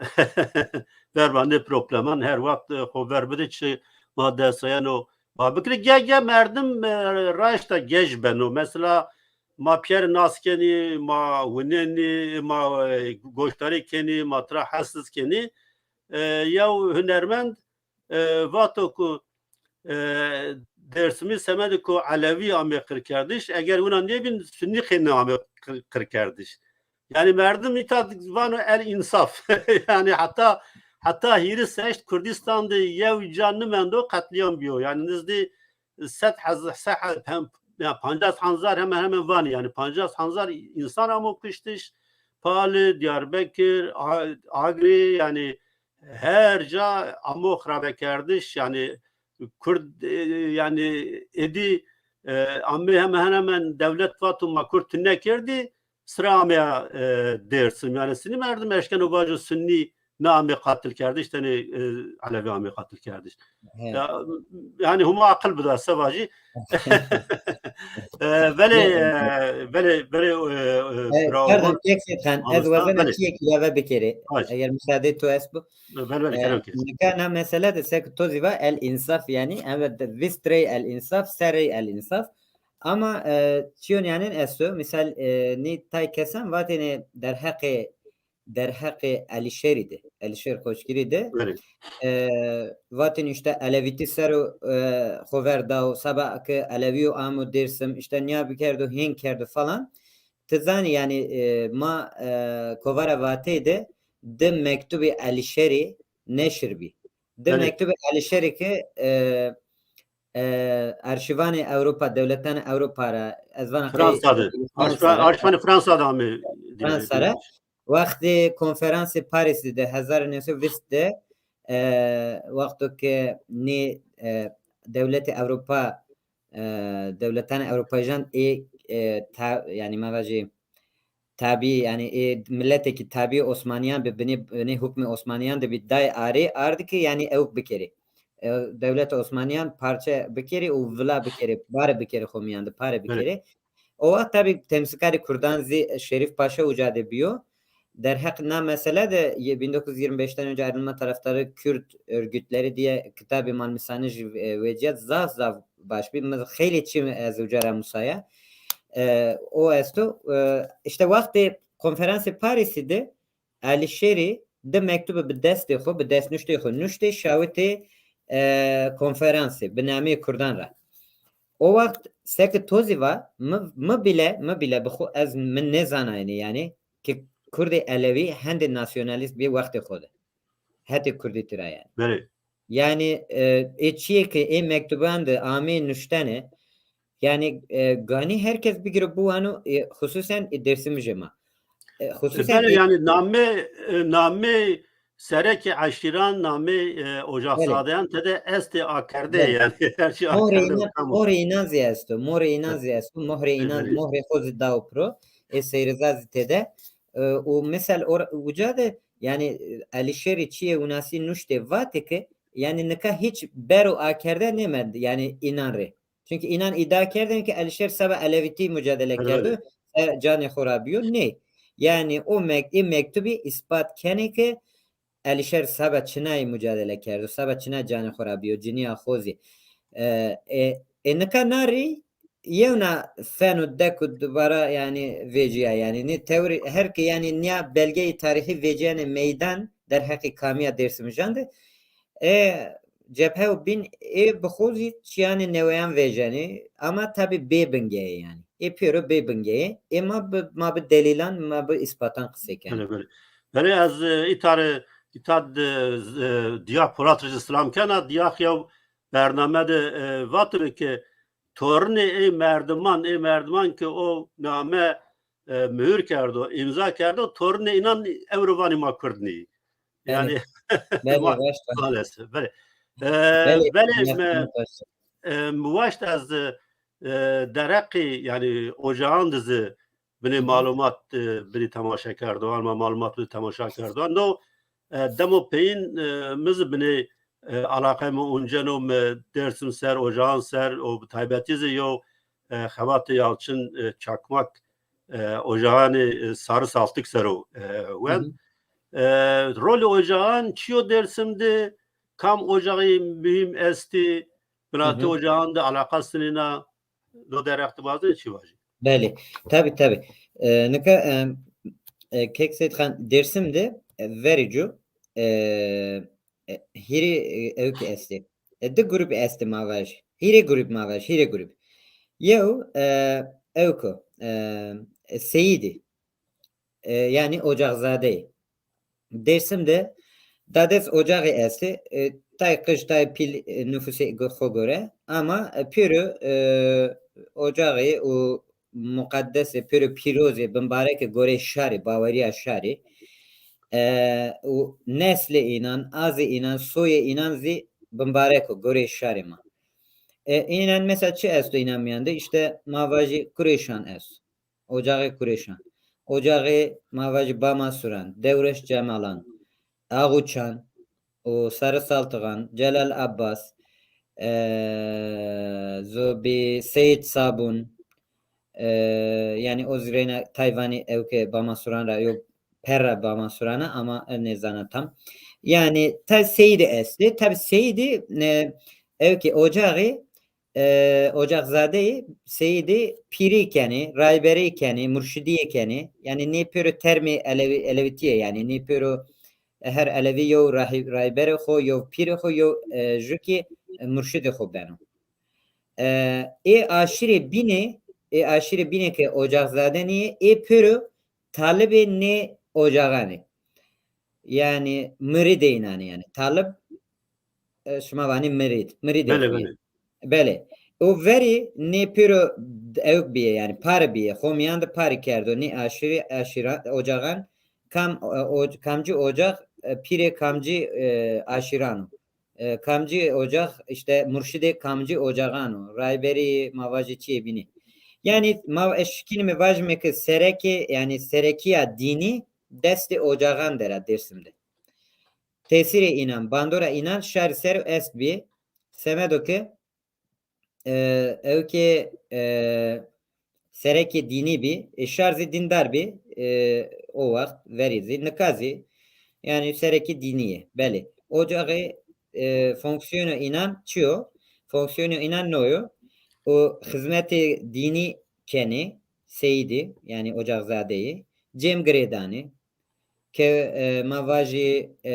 verba nê probleman her wext, e, xo ver bidê çi ma dest ra yeno ma bikirê. Ge, ge merdim, e, raşta gej beno. Mesela ma pîyerê nas kenî, ma winenî, ma, e, goşdarî kenî, ma tira hesiz kenî. E, yew hunermend, e, vato ku, e, Dêrsimî semedê ku Elewî amê qirkerdiş, eger wina nêbîn, Sunnî qey nêamê qir-, qirkerdiş. Yanî merdim îta vano el însaf. Yanî heta, heta hîris heşt Kurdîstan de yew ca nimendo, qetlîam bîyo. Yanî nizdî sed hezar, se-, hem, ya pancas hezar hemen hemen vanî, yanî pancas hezar însan amo kuştiş. Pali, Diyarbekir, A-, Agri, yanî her ca amo xirabekerdiş, yanî Kurd, e, yanî êdî, e, amê hemen hemen dewlet vato ma Kurd tune kerdî, sira ameya, e, Dêrsim. Yanî Sunnî merdim eşkeno vajo Sunnî nêamê qatilkerdiş, tenê, e, Elewî amê qatilkerdiş. He. Ya, yanî huma aqil bida se vajî. E, belê, e, belê, belê, e, e, pardon, kek Seyîd Xan, ez wazena çîyêk îlave bikerê. Eger musaadê to est bo. Belê, belê, kerem ke. Nika na mesele de seke to zî va el însaf yanî, evet, vîst rey el însaf, se rey el însaf. Ama, e, çîyon yanîn esto, misal, e, nî tay kesan vatêne derheqê derheqê Elîşêrî de, Elîşêr Qoçgirî de, e, vatên îşte Elewîtî ser o, e, xo ver da û seba ke Elewîyo amo Dêrsim, îşte nîya bikerdo, hên kerdo falan. Ti zanî yanî, e, ma, e, kovara Vateyî de di mektubê Elîşerî neşir bî. Di Belê. mektubê Elîşerî ki, e, e, arşîvanê Ewropa, dewletanê Ewropa ra, ez vana qey Fransa de. Fransa Arşiva-, ra. Arşivanê Fransa de ame dîne, Fransa ra. dîne. Wextê konferansê Parîsî de hezar û new sey û vîst de, e, wexto ke nê, e, dewletê Ewropa, e, dewletanê Ewropajan ê, e, ta-, yanî ma vajî tabî, yanî ê miletê ki tabî Osmanîyan bi, binê, binê hukmê Osmanîyan de bî, day arê, ard ki yanî ewk bikerê. E, dewleta Osmanîyan parçe bikerê û vila bikerê, pare bikerê xo mîyan de, pare Belê. bikerê. O wext tabî temsîlkarê kurdan zî Şerîf Paşa uca de bîyo. Derheq na mesele de ye-, bin dokuz yüz yirmi beşten önce ayrılma taraftarı Kürt örgütleri diye kitabê ma nisanijî, e, vecîya, zaf zaf baş bî. Mi xeylê çî ez uca ra musaya. E, o esto, e, îşte wextê konferansê Parîsî de Elîşêrî di mektubî bi destê xo, bi destnuştê xo nuştê, şawitê, e, konferansê bi nameyê kurdan ra. O wext seke to zî va, mi, mi bîle, mi bîle bi xo ez, mi nêzanayêne yanî ki kurdê elewî hendê nasyonalîst bî wextê xo de. Hetê kurdîtî ra yanî. Belê. Yanî, e, ê çîyê ke ê mektuban de ameyê nuştene, yanî, e, ganî her kes bigiro biwano, e, xusûsen ê Dêrsimijê ma. E, E, xusûsen belê, ê yanî name, e, name serekê eşîran, name, e, Belê. ocaxzadeyan tede estê akerde Belê. yanî her şey Mohrê akerde înan, tam o. mohrê înan zî esto, mohrê înan Evet. zî esto, mohrê E, înan, belê. mohrê xo zî dawo piro, ê Seyriza zî tede. E, û misal or-, uca de yanî, e, Elîşêrî çîyê winasî nuştê vatê ke yanî nika hîç bero akerde nêmend yanî înan rê. Çunkî înan îdia kerdên ke Elîşêr seba elewîtî mucadele Belê, kerdo, belê. se canê xo ra bîyo. Nê. Yanî o mek-, ê mektubî îspat kenê ke Elîşêr seba çinayî mucadele kerdo, seba çinayî canê xo ra bîyo, cinîya xo zî. E, e, e, nika na rî yewna fen û dek û dubara yanî vecîya yanî. Nê tewrî her ke yanî nîya belgeyê tarîxî vecîyene meydan derheqê kamîya Dêrsimijan de, e, Cephe û bîn ê bi xo zî çîyanê neweyan vejenê, ama tabî bê bingeyê yanî. Ê pêro bê bingeyê. Ê ma bi, ma bi delîlan, ma bi îspatan qisey kenê. Belê, belê. Belê ez, e, îta rê, îta de, e, Dîya Polat rê zî silam kena. Dîya yew bername de, e, vatibî ke tornê ê merdiman, ê merdiman ke o name, e, muhir kerdo, îmza kerdo, tornê înan ewro vanê ma kurd nîyî. Belê. Yanî Belê, ma raşt a. maalesef. Belê. E, Belê, belê, belê, me, raşt a. e, mi waşt ez, e, dereqî, yanî ocaxan de zî binê Hı hı. malumat, e, binê temaşe kerdoxan, ma malumat binê temaşe kerdoxan. No, e, demo peyin, e, mi zî binê, e, alaqe mi unceno, mi Dêrsim ser, ocaxan ser, û bi taybetî zî yew, e, xebatê Yalçin, e, Çakmak, e, ocaxanê, e, Sarı Saltık ser o, e, Hı wend. hı. E, rolê ocaxan çi yo Dêrsim de, kam ocaxî muhîm estî, Hı binatê hı. ocaxan de alaqa sinîna, no dereq de wazenê çi vajî? Belê, tabî, tabî. E, nika, e, e, Kek Seyîd Xan, Dêrsim de, e, verê cu, e, e, hîrê, e, ewkî estê. E, di grûp estê ma vajî. Hîrê grûp ma vajî, hîrê grûp. Yew, e, ewk o, e, e, seyîdî. E, yanî ocaxzadeyî. Dêrsim de dades ocaxî estê. E, tay qij, tay pîl, e, nufusê go-, xo gore. Ama, e, pêro, e, ocaxî û muqeddesê, pêro pîrozê, bimbareke goreyê şarî, bawerîya şarî. E, û neslê înan, azê înan, soyê înan zî bimbarek o goreyê şarê ma. E, înan mesela çi esto înan mîyan de? Îşte ma vajî Kurêşan est. Ocaxê Kurêşan. Ocaxê ma vajî Bamasuran, Dewreş Cemalan, Axuçan û Sarı Saltıgan, Celal Abbas, e, zobî Seyîd Sabun, e, yanî o zî reyna tay vanî ewkê Bamasuran ra yo perra Bamasuran a ama ez nêzana tam. Yanî tay seyîdî estê. Tabî seyîdî, e, ewkê ocaxî e, ocaxzadeyî seyîdî pîrî kenê, rayberî kenê, murşidîye kenê. Yanî nê pêro termê elewî-, elewîtîye, yanî nê pêro, e, her elewî yew rahî-, rayberê xo, yew pîrê xo, yew, e, jûkî, e, murşidê xo beno. E, ê aşîrê bînê, ê aşîrê bînê ke ocaxzade nîyê, ê pêro talibê nê ocaxan ê. Yanî mirîdê înan ê yanî. Talib, e, şima vanî mirîd. Mirîdê xo yê. Belê. O verî nê pêro ewk bîye, yanî parî bîye. Xo mîyan de parî kerdo. Nê aşîrî, aşîra, ocaxan kam, e, o, kamcî ocax, e, pîrê kamcî, e, aşîran o. E, kamcî ocax, îşte murşidê kamcî ocaxan o. Rayberî ma vajê çîyê bînî. Yanî ma ez şikînîme vajîme ke serekê, yanî serekîya dînî destê ocaxan der a Dêrsim de. Tesîrê înan, bandora înan şarî ser o est bî. Semedo ke, e, ewkê, e, serekê dînî bî, e, şar zî dîndar bî, e, o wext verî zî, nika zî, yanî serekê dînî yê. Belê. Ocaxê, e, fonksiyonê înan çi yo? Fonksiyonê înan no yo? O xizmetê dînî kenê, seyîdî, yanî ocaxzadeyî, cem girêdanê, ke, e, ma vajî, e,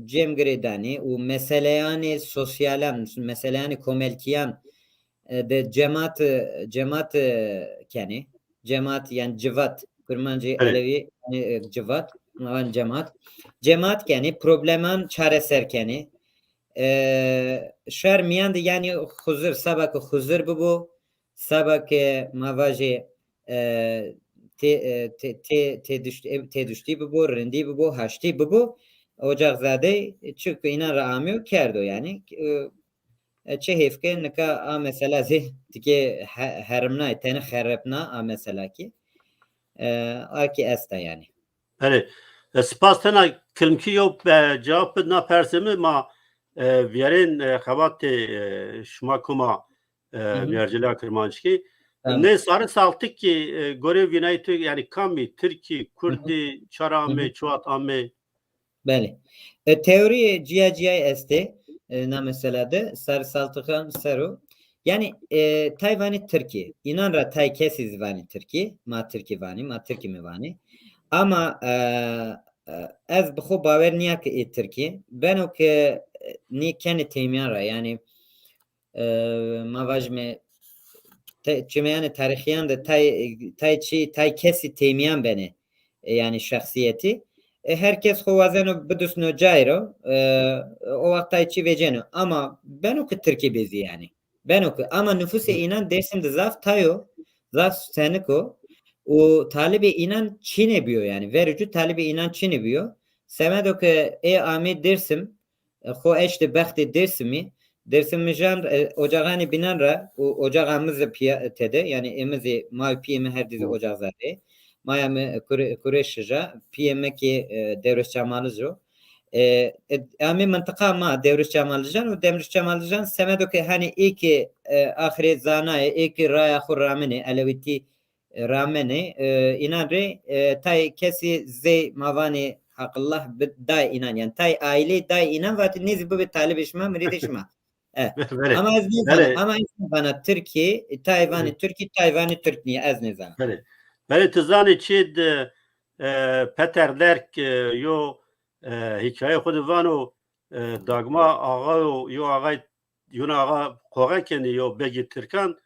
cem girêdanê û meseleyanê sosyalan, meseleyanê komelkîyan, e, de cemat, cemat, e, kenê. Cemat, yanî civat. Kurmancê elewî, yanî, e, civat, ma van cemat. Cemat kenê, probleman çareser kenê. E, şar mîyan de yanî huzur, seba ke huzur bibo, seba ke ma vajê, e, tê-, e, tê-, tê-, têduşt-, e, têduştî bibo, rindî bibo, haştî bibo, ocaxzadey çi ke înan ra amîyo kerdo yanî. E, e, çi hêf ke nika a mesela zî tikê he-, herimnay, tenê xerepna a mesela kî. E, a kî esta yanî. Belê. E, spas, tena kilimkî yew, e, cewab bid na persê mi, ma, e, vîyerên, e, xebatê, e, şima koma, e, Hı hı. Vîyercîleya Kirmanckî. Tamam. Nê sarî saltik kî, e, gorê vînayî tu, yanî kam î, tirk î, Hı hı. kurd î, çara Hı hı. amê, çiwat amê? Belê. E, teorîyê cîya cîyayî estê, e, na mesela de, sarî saltixan ser o. Yanî, e, tay vanî tirk î. Înan ra tay kesî zî vanî tirk î. Ma tirk î vanî, ma tirk îme vanî. Ama, e, e, ez bi xo bawer nîya ke ê tirk î. Beno ke, e, nê kenê têmîyan ra, yanî, e, ma vajîme, te-, çimeyanê tarîxîyan de tay, tay çî, tay kesî têmîyan benê. E, yanî şexsîyetî. E, her kes xo wazeno bidusno cayê ro, e, o wext tay çî veceno. Ama beno ke tirk î bê zî yanî. Beno ke, ama nufusê înan Dêrsim de zaf tay o, zaf senik o. Û talibê înan çinê bîyo yanî. Verê cû talibê înan çinê bîyo. Semedo ke ê amê Dêrsim, e, xo eştê bextê Dêrsimî. Dêrsimîjan, e, ocaxanê bînan ra û ocaxa mi zî pîya tede, yanî ê mi zî, ma û pîyê mi her di zî Hı. ocaxzade. Maya mi, e, Kure-, Kureş şija, pîyê mi kî, e, Dewrêş Çamalij o. E, e, amê mintiqa ma, Dewrêş Çamalijan û Dewrêş Çamalijan semedo ke hanî ê kî, e, axirê zanayê, ê kî raya xo ramenê, elewîtî ramenê, e, înan rê, e, tay kesî zey ma vanê haqillah bi-, day înan, yanî tay aîleyî day înan, vatê nê zî bibê talibê şima, mirîdê şima. E, Belê, ama ez nêzana, belê. ama ez nêzana tirk î, tay vanê Hı. tirk î, tay vanê tirk nîye, ez nêzana. Belê. Belê, ti zanê çi de, e, Peter Lerk, e, yo, e, hîkayeyê xo de vano, e, Dagma Axa yo, yo axay, yona axa qoxe kenê yo begê tirkan,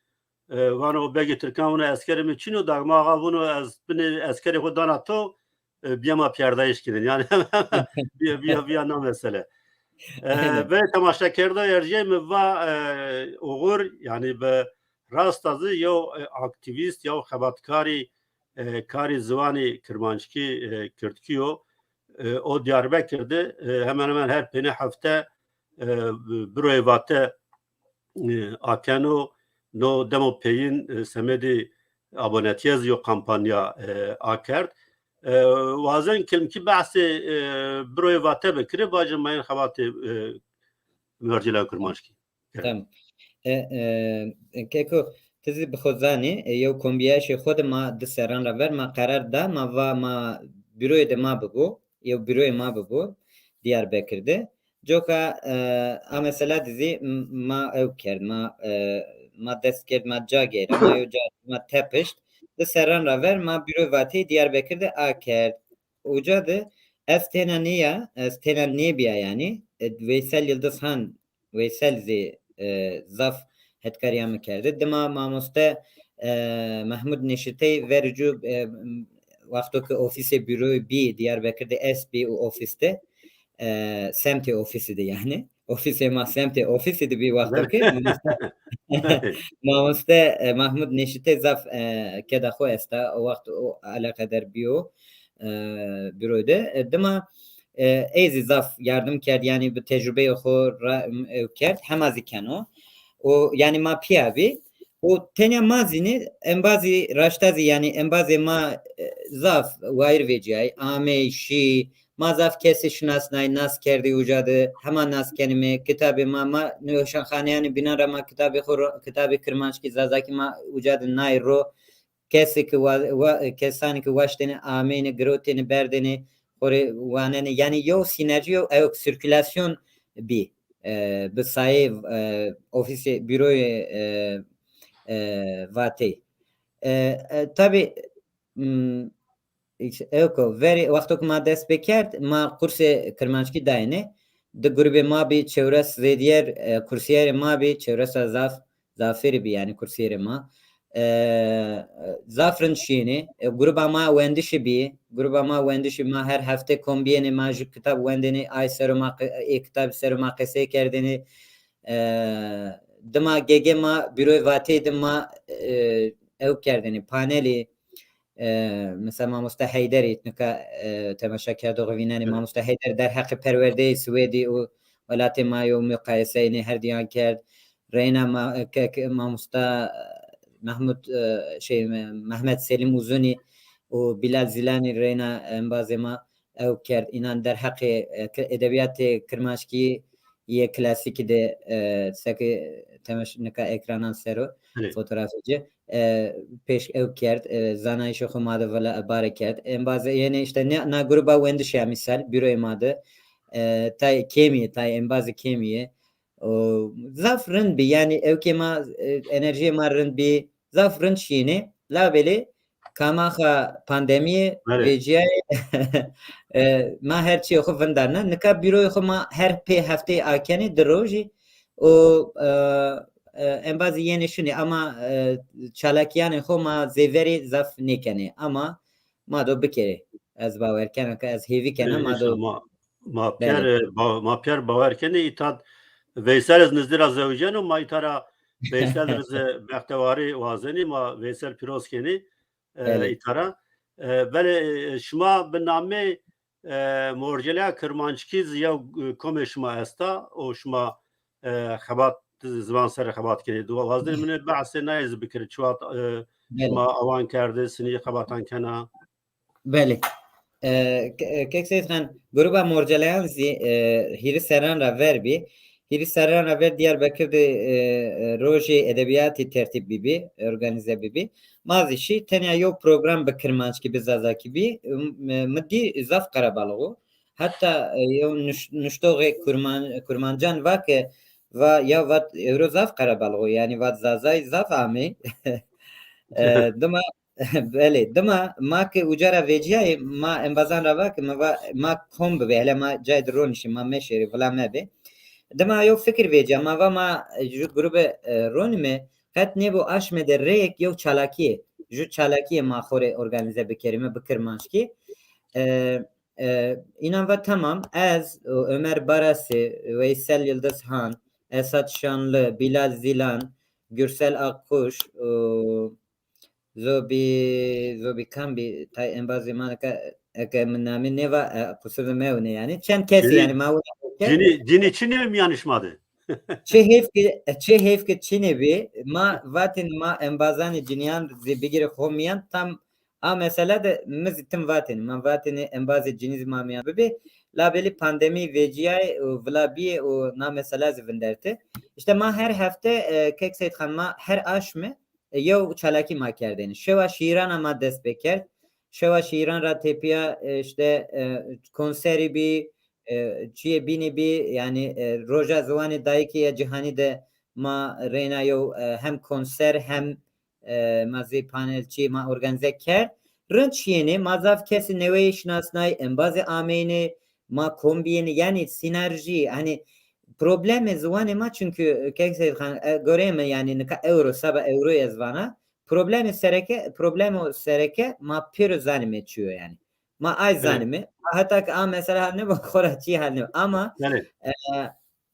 e, vano o begê tirkan vano eskerê mi çin o, Dagma Axa vano ez binê eskerê xo dana to, e, bîya ma pîyardayîş kenên. Yanî bîya, bîya, bîya na mesele. E, Aynen. Verê temaşekerdoyê erjîyayî mi va, e, Oxur, yanî bi rasta zî yew, e, aktîvîst, yew xebatkarî, e, karê ziwanê kirmanckî, e, kirdkî yo. E, o Diyarbekir de, e, hemen hemen her pêne hefte, e, biroyê vate, e, akeno, no demo peyîn, e, semedê abonetîye zî yo kampanya, e, akerd. E, wazen kilimkî behsê, e, biroyê vate bikirê, vajê ma yên xebatê, e, Vîyercîleya Kirmanckî. Tamam. E, e, keko, ti zî bi xo zanî, e, yew kombîyayîşê xo de ma di serran ra ver ma qerar da, ma va ma bîroyê de ma bibo, yew bîroyê ma bibo Diyarbekir de. Coka, e, a mesela de zî m-, ma ew kerd, ma, e, ma dest kerd, ma ca geyra, ma yew ca ma tepişt. Di serran ra ver ma bîroyê vateyî Diyarbekir de akerd. Uca de ez têna nîya, ez têna nêbîya yanî. E, Veysel Yildiz Han, Veysel zî, e, zaf hetkarîya mi kerde. Dima mamoste, e, Mehmud Neşitey verê cû, e, wexto ke ofîsê büroyî bî, Diyarbekir de estbî û ofîs de, e, semtê ofîsî de yanî. Ofîsê ma semtê ofîsî de bî wexto ke mamoste, mamoste, e, Mahmud Neşîtê zaf, e, keda xo esta. O wext o eleqeder bîyo, e, büroyî de. E, dima, e, ey zî zaf yardim kerd, yanî bi tecrubeyê xo ra, e, kerd, hema zî keno. O, yanî ma pîya bî. O tenya ma zî nê, embazî raşta zî, yanî embazê ma, e, zaf wayîr vecîyayî, amey, şî, ma zaf kesî şinasnayî, nas kerdî uca de, hema nas kenîme, kitabê ma, ma nîweşanxaneyanê bînan ra ma kitabê xo ro-, kitabê kirmanckî, zazakî ma uca de nay ro, kesê ke wa-, wa-, kesanê ke waştêne, ameyne, girotêne, berdêne, xo rê wanenê. Yanî yew sînerjî, yew ewk sirkülasyon bî, e, bi sayê, e, ofîsê, büroyê, e, e, Vateyî. E, e, tabî, m, ewk o, verê wexto ke ma dest pê kerd, ma kursê kirmanckî dayêne. Di grubê ma bî, çewres zêdîyer, e, kursîyerê ma bî, çewres ra zaf, zafêrî bî, yanî kursîyerê ma. E, zaf rind şîyêne. E, gruba ma wendişî bî. Gruba ma wendişî, ma her hefte kom bîyêne, ma jû kitab wendêne, ay ser o ma qe-, ê kitabî ser o ma qesey kerdêne. E, dima gege ma büroyê Vateyî de ma, e, ewk kerdêne, panelî, e, mesela mamoste Heyderî, nika, e, temaşa kerdoxî vînenê, mamoste Heyder derheqê perwerdeyê Swêdî û welatê ma yo muqayeseyêne her diyan kerd. Reyna ma-, ke-, ke-, mamosta Mehmud, e, şey, Me-, Mehmet Selim Uzunî û Bilal Zîlanî reyna embazê ma ewk kerd. Înan derheqê, e, ki-, edebîyatê kirmanckî yê klasîkî de, e, seke temeş-, nika ekranan ser o, fotografî ci, e, pêş ewk kerd, e, zanayîşê xo ma de vila-, bare kerd. Embazê yenê îşte ne-, na gruba wendişî ya mîsal, büroyê ma de, e, tay kêmî yê, tay embazê kêmî yê. O, zaf rind bî, yanî ewkê ma, e, enerjiyê ma rind bî, zaf rind şîyêne. Labelê kamaxa pandemîye vecîyayê, e, ma her çîyê xo vindarna. Nika büroyê xo ma her pê hefteyî akenê di rojî. O, e, e, embazî yenê şinê ama, e, çalakîyanê xo ma zêverî zaf nêkenê. Ama ma do bikerê. Ez bawer kena ke, ez hêvî kena, ma do. Ma, ma pîyer, e, ba-, ma pîyer bawer kenê, îta Veysel ez nizdî ra zewiceno, ma îta ra Veysel rize bextewarî wazenî, ma Veysel pîroz kenî, e, îta ra. E, belê, e, şima bi namê, e, Morceleya Kirmanckî zî yew, e, komê şima esta û şima, e, xebat, ziwan ser xebat kenî. Wazenî min ê behsê nayê zî bikirî. Çiwat, e, şima awan kerdî, sinî xebatan kena? Belê. E, ke-, e, Kek Seyîd Xan, gruba Morceleyan zî, e, hîrî serran ra ver bî. Hîrî serran ra ver Diyarbekir de, e, e, rojê edebîyatî tertîb bîbî, organîze bîbî. Ma zî şî, tenya yew program bi kirmanckî, bi zazakî bî. M-, mi dî zaf qerebalix o. Heta, e, yew nuş-, nuştoxê kurman-, kurmancan va ke, va, ya vat, ewro zaf qerebalix o. Yanî vat zazay zaf amey. E, dima Belê, dima ma ke uca ra vecîyayê, ma embazan ra va ke ma va, ma kom bibê, hele ma cayê de ronîşê, ma meşêrê, vila mebê. Dima yew fikir vecîya, ma va ma ju grube, e, ronîme, qet nêbo aşmede reyêk yew çalakîye, ju çalakîye ma xo rê organîze bikerîme bi kirmanckî. E, e, înan va tamam, ez, o, Ömer Barasi, Veysel Yıldızhan, Esat Şanlı, Bilal Zilan, Gürsel Akkuş, o, Zobî, zobî kam bî, tay embazê ma nika, eke min namê nêva, e, qusur de mewnê yanî. Çend kesî yanî ma wina. Cinî, cinî çinê mîyanê şima de? Çi heyf ke, çi heyf ke çinê bî. Ma vatên ma embazanê cinîyan zî bigîrê xo mîyan, tam a mesela de mi zî tim vatên. Ma vatêne embazê cinî zî ma mîyan bibê. Labelî pandemî vecîyayê û vila bîyê û na mesela zî vindertê. Îşte ma her hefte, e, Kek Seyîd Xan, ma her aşme e, yew çalakî ma kerdêne. Şewa şîîran a ma dest pê kerd. Şewa şîîran ra tepîya, e, îşte, e, konserî bî, e, çîyê bînî bî, yanî, e, Roja Ziwanê Dayikê ya Cîhanî de ma reyna yew, e, hem konser hem, e, ma zî panelçî ma organîze kerd. Rind şîyêne, ma zaf kesî neweyî şinasnay, embazî ameyne, ma kom bîyêne, yanî sînerjî, hanî problemê ziwanê ma, çunkî, e, Kek Seyîd Xan, e, goreyê mi, yanî nika ewro, seba ewroyê ez vana, Problemê sereke, problemo sereke ma pêro zanîme çi yo yanî. Ma ay zanîme. Ma heta ke a mesela hal nêbo, xora çî hal nêbo. Ama, e,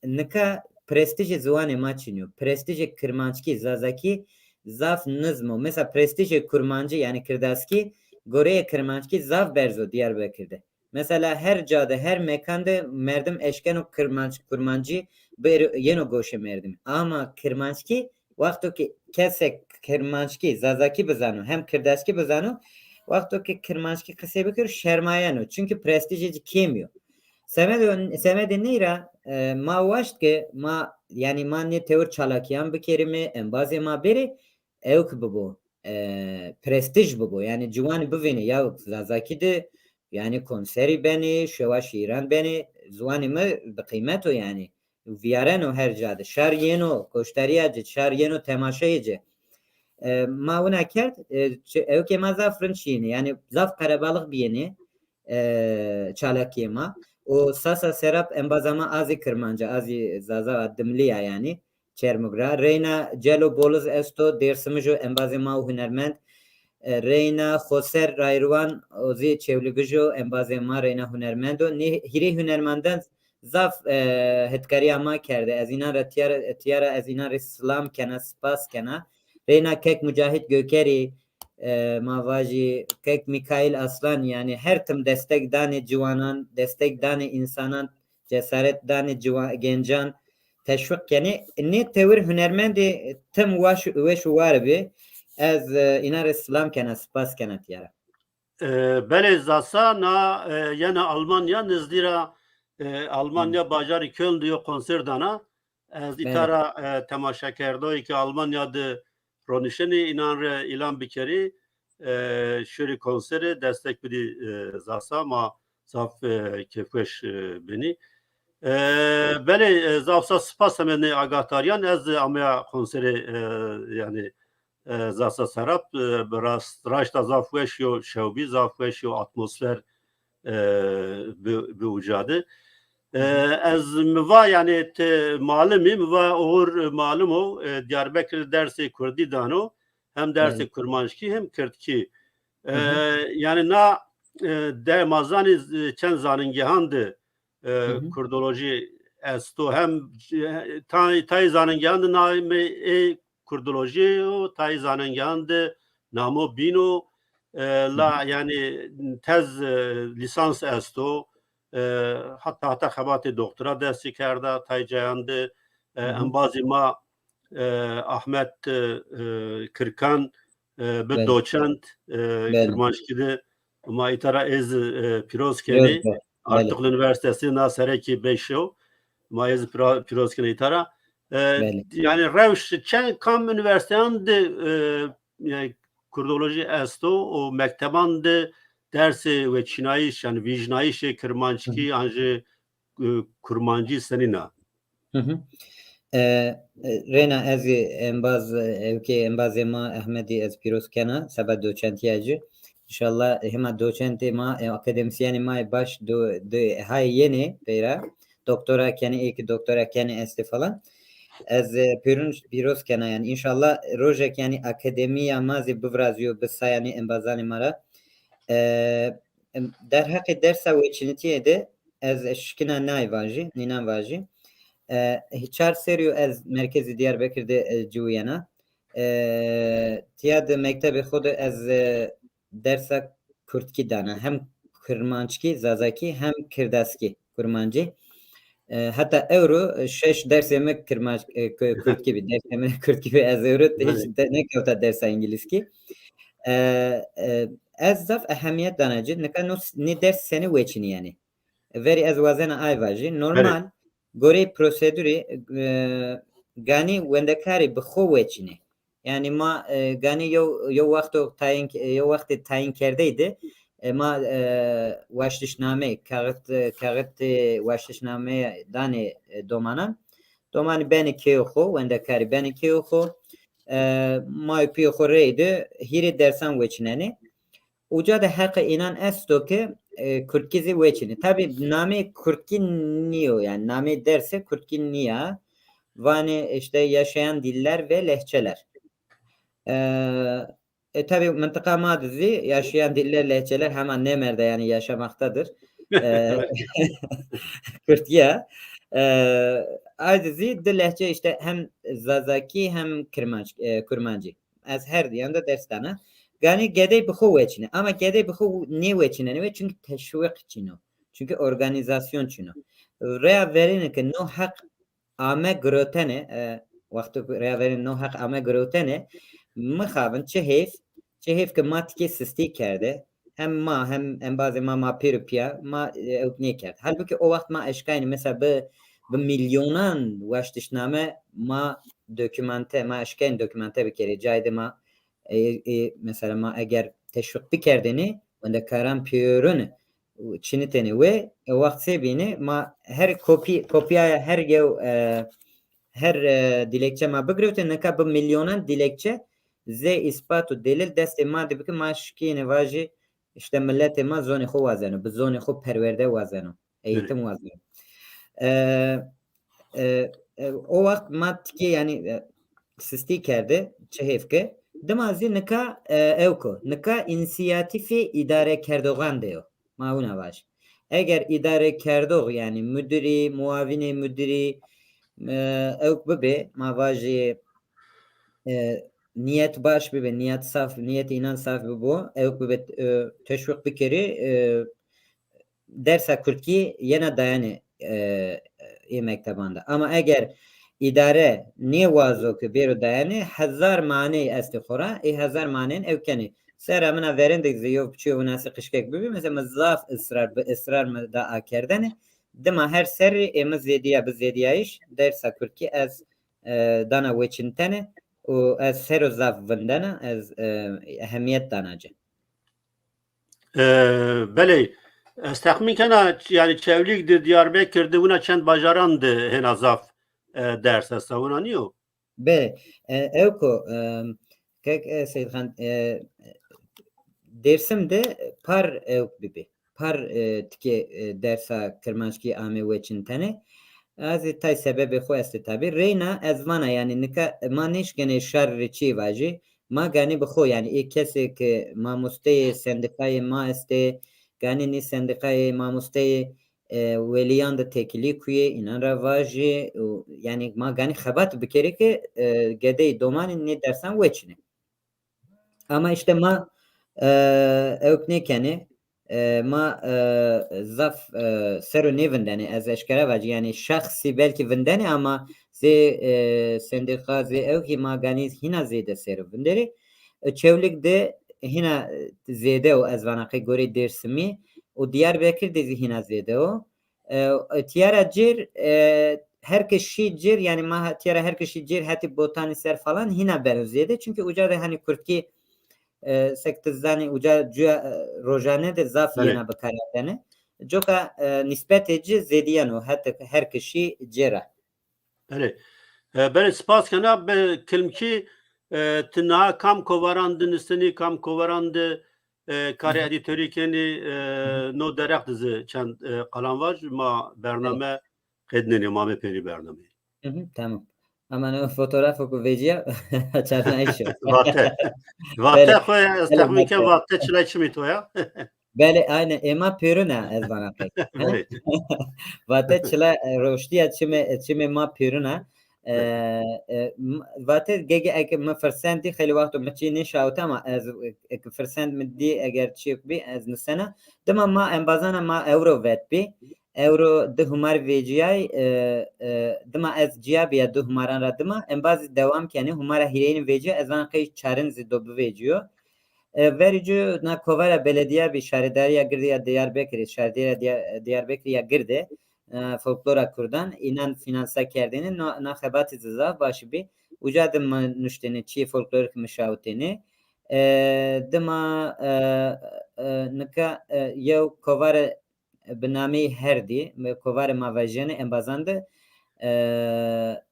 nika prestîjê ziwanê ma çinî yo. Prestîjê kirmanckî, zazakî zaf nizm o. Mesela prestîjê kurmancî, yanî kirdaskî, goreyê kirmanckî zaf berz o Diyarbekir de. Mesela her ca de, her mekan de merdim eşkeno kirmanc-, kurmancî bêro, yeno goşê merdimî. Ama kirmanckî, wexto ke kesek kirmanckî, zazakî bizano, hem kirdaskî bizano, wexto ke kirmanckî qisey bikero, şermayeno. Çunkî prestîjê ci kêmî yo. Semedê, semedê ney ra, e, ma waşt ke ma, yanî ma nê tewir çalakîyan bikerîme, embazê ma bêrê, ewk bibo, e, prestîj bibo. Yanî ciwanî bivênê, ya zazakî de, yanî konserî benê, şewa şîîran benê, ziwanê mi bi qîmet o yanî. Vîyareno her ca de. Şar yeno goştarîya ci, şar yeno temaşeyê ci. E, ma wina kerd, e, çi-, ewkê ma zaf rind şîyêne. Yanî zaf qerebalix bîyêne, e, çalakîyê ma. Û Sasa Serap embaza ma a zî kirmanc a, a zî zaza a, dimlî ya yanî. Çermug ra. Reyna Celo Boliz esto, Dêrsimij o, embazê ma û hunermend. E, Reyna Xoser Rayirwan, o zî Çewlîgij o, embazê ma, reyna hunermend o. Nê hîrê hunermendan zaf, e, hetkarîya ma kerde. Ez înan ra tîya ra, tîya ra ez înan rê silam kena, spas kena. Reyna kek Mucahit Gökerî, e, ma vajî kek Mikaîl Aslan, yanî her tim destek danê ciwanan, destek danê însanan, cesaret danê ciwa-, gencan, teşwîq kenê. Nê tewir hunermendê tim waş, weş û war bê. Ez, e, înan rê silam kena, spas kena tîya ra. E, belê, Zasa na, e, yena Almanya, nizdî ra, e, Almanya, bajarê Köln de yo konser dana. Ez îta ra, e, temaşekerdoyê ke Almanya de ronişenê, înan rê îlan bikerî, e, şorî konserê destek bidî, e, Zasa, ma zaf, e, kêfweş, e, benî. E, belê, e, zaf zaf spas semedê nê agahdariyan, ez ameya konserê, e, yanî, e, Zasa Serap, e, bi rast, raşta zaf weş yo, şewbî zaf weş yo, atmosfer, e, bi, bi uca de. E, ez mi va, yanî ti malim î, mi va Oğur malim o, e, Diyarbekir dersê kurdî dano, hem dersê kurmanckî hem kirdkî. E, yanî na, e, de ma zanî, e, çend zanîngehan de, e, kurdolojî esto, hem, e, tay, tay zanîngehan de namê ê kurdolojî yo, tay zanîngehan de namo bîn o, e, la, yanî tez, e, lîsans esto, e, heta, heta xebatê doktora destî kerda, tay cayan de, e, embazê ma, e, Ahmet, e, e, Kirkan, e, bi doçent, e, kirmanckî de, ma îta ra ê zî, e, pîroz kenê. Artuklu Üniversitesi na serekê beşo. Ma ê zî pîra-, pîroz kenê îta ra. E, yanî rewş çend kam unîversîteyan de, e, yanî kurdolojî esto û mekteban de dersê weçînayîş, yanî vîjnayîşê kirmanckî an jî, e, kurmancî senîn a? Hı hı. E, e, reyna ez ê embaz, e, ewkê embazê ma Ehmedî ez pîroz kena seba doçentîya ci. Înşallah, e, hema doçentê ma, e, akademîsyenê ma yê baş do, do, hay yenê peyra. Doktora kenê, ê ki doktora kenê estê falan. Ez, e, pêrun pîroz kena yanî. Înşallah rojek yanî akademîya ma zî bivrazîyo bi sayanê embazanê ma ra. E, em, derheqê dersa weçînitîye de ez şikina nay vajî, nînan vajî. E, çar serî yo ez merkezê Diyarbekir de, e, ciwîyena. E, tîya de mektebê xo de ez, e, dersa kurdkî dana. Hem kirmanckî, zazakî, hem kirdaskî, kurmancî. E, heta ewro, e, şeş dersê mi kirmanc-, e, ku-, kurdkî bî. Dersê mi kurdkî bî, ez ewro hiç de-, nêkewta dersa îngilîzkî. E, e, ez zaf ehemîyet dana ci. Nika no s-, nê ders senî weçînî yanî? Verî ez wazena ay vajî. Normal, goreyê prosedurî, e, ganî wendekarî bi xo weçînê. Yanî ma, e, ganî yew, yew wexto tayîn, yew wextê tayîn kerdeyî de, e, ma, e, waştişname, kaxit, e, kaxitê waştişname danê, e, domanan. Domanî benê keyê xo, wendekarî benê keyê xo. E, ma û pîyê xo reyde hîrê dersan weçînenê. Uca de heqê înan esto ke, e, kurdkî zî weçînê. Tabî namê kurdkî nîyo, yanî namê dersê kurdkî nîya. Vanê işte yaşayan diller ve lehçeler. E, e, tabii mıntıka ma de zî yaşayan diller, lehçeler hemen nemerde yani yaşamaktadır. E, Kürtkiya. E, ay de zî di lehçe işte hem Zazaki hem Kırmanc, e, Kurmancî. Ez her diyan de ders dana. Ganî gedey bi xo weçine. Ama gedey bi xo nêweçinenê we çünkü teşwik çin o. Çünkü organizasyon çin o. Reya verêne ke no heq ame girotene, e, wexto ku reya verên no heq ame girotene, mixabin çi heyf, çi heyf ke ma tikê sistî kerde, hem ma hem embazê ma, ma pêro pîya, ma, e, ewk nêkerd. Halbukî o wext ma eşkayne mesela bi, bi milyonan waştişname ma dokümante, ma eşkayne dokümante bikerê. Cayê de ma, e, e, mesela ma eger teşwik bikerdêne, wendekaran pêrune, çinitêne we, e, wext se bîne, ma her kopî, kopyaya her yew, e, her, e, dilekçe ma bigirewte, nika bi milyonan dilekçe zê îspat û delîl destê ma de bi ke ma şikîne vajî, işte miletê ma zonê xo wazeno, bi zonê xo perwerde wazeno, eğitim wazeno. E, e, e, o wext ma tikê yani, e, sistî kerde, çi hêf ke. Dima zî nika, e, ewk o. Nika însiyatîfê îdarekerdoxan de yo. Ma wina vaj. Eger îdarekerdox, yani mudirî, muavînê mudirî, e, ewk bibê, ma vajê, e, niyet baş bibê, niyet saf, niyet înan saf bibo, ewk bibê, e, teşwîq bikerê, e, dersa kurdkî yena dayanê, e, ê mekteban de. Ama eger îdare nêwazo ke bêro dayanê, hezar maneyî estê xo ra, ê hezar maneyîn ew kenê. Serra min a verên de zî yew piçîyo winasî qişkek bibî, mesela mi zaf israr, bi israr mi da akerdene. Dima her serrî ê mi zêdîya, bi zêdîyayîş dersa kurdkî ez, e, dana weçintene û ez sero zaf vindena, ez, e, ehemîyet dana ci. E, belê, ez texmîn kena, yani Çewlîg de, Diyarbekir de, wina çend bajaran de hêna zaf, e, ders esta, wina nîyo? Belê, e, ewk o, e, kek, e, Seyîdxan, e, Dêrsim de par ewk bibî. Par, e, tikê, e, dersa kirmanckî amê weçintene. Ez ê tay sebebê xo estê tabî. Reyna ez vana, yani nika ma nêşkenê şar rê çî vajî. Ma ganî bi xo, yani ê kesê ke mamosteyê sendîkayê ma estê, ganî nê sendîkayê mamosteyê, e, welîyan de tekilî kuyê, înan ra vajê, û, yani ma ganî xebat bikerê ke, e, gedeyê domanî nê dersan weçinê. Ama işte ma, e, ewk nêkenê, e, ma, e, zaf, e, sero nêvindenê, ez eşkera vajî, yani şexsî belkî vindenê ama zê, e, sendîka, zê ewkî ma ganî hîna zêde sero vinderê. E, Çewlîg de hîna, e, zêde o, ez vana qey gorê Dêrsimî û Diyarbekir de zî hîna zêde o. E, e, tîya ra cêr, e, her ke şî cêr, yani ma ha-, tîya ra her ke şî cêr hetê Botanî ser falan hîna beno zêde. Çünkü uca de hani kurdkî, e, sek ti zanî uca cuya, e, rojane de zaf yena bikaradene. Coka, e, nîsbetê ci zêdîyeno hetê her ke şî cêr ra. Belê. E, belê, spas kena. Be, kilmkî, e, ti niha kam kovaran de nistenî, kam kovaran de, e, karê edîtorî kenî, e, no derex de zî çend, e, qalan vaj, ma bername qednenê, ma mepêrî bernameyî. Hı hı, tamam. Ama no fotoğrafo ku vecîya, açarnayîş o. Vate. Vate xo ya, ez texmîn ken vate çilay çimî to ya. Belê, aynen. Ê ma pêrun a, ez vana pek. Vate çila, e, roştîya çimê, çimê ma pêrun a. E, e, m-, vate gege eke mi firsend dî, xeylê wexto mi çî nêşawite ama ez, e, eke firsend mi dî, eger çîyêk bî, ez nisena. Dima ma embazana ma ewro vet bî. Ewro di humar vecîyay, e, e, dima ez cîya bîya di humaran ra dima. Embazî dewam kenê, humara hîrêyîn vecîya, ez vana qey çarin zî do bivecîyo. E, verî ci na kovara beledîya bî, şaredarîya girde ya Diyarbekirî, şaredarîya Diya-, Diyarbekirî ya girde, e, folklora kurdan, înan fînansa kerdêne, na, na xebatî zî zaf baş bî. Uca de mi nuştêne, çîyê folklorîk mi şawitêne. E, dima, e, e, nika, e, yew kovare bi nameyê Herdî, kovarê ma vejêne embazan de, e,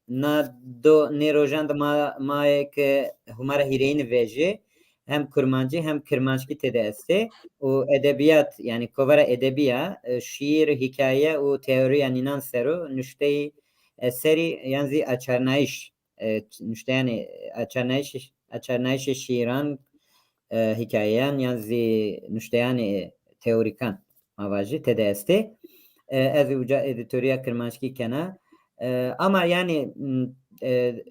na do nê rojan de ma, ma yê ke humara hîrêyîne vejê, hem kurmancî hem kirmanckî tede estê û edebîyat, yanî kovara edebîya, e, şîîr, hîkaye û teorîya nînan ser o nuşteyî eserî yan zî açarnayîş, e, nuşteyanê açarnayîş açarnayîşê şîîran, e, hîkayeyan yan zî nuşteyanê teorîkan, ma vajî, tede estê. E, ez uca edîtorîya kirmanckî kena. E, ama yanî, m, e,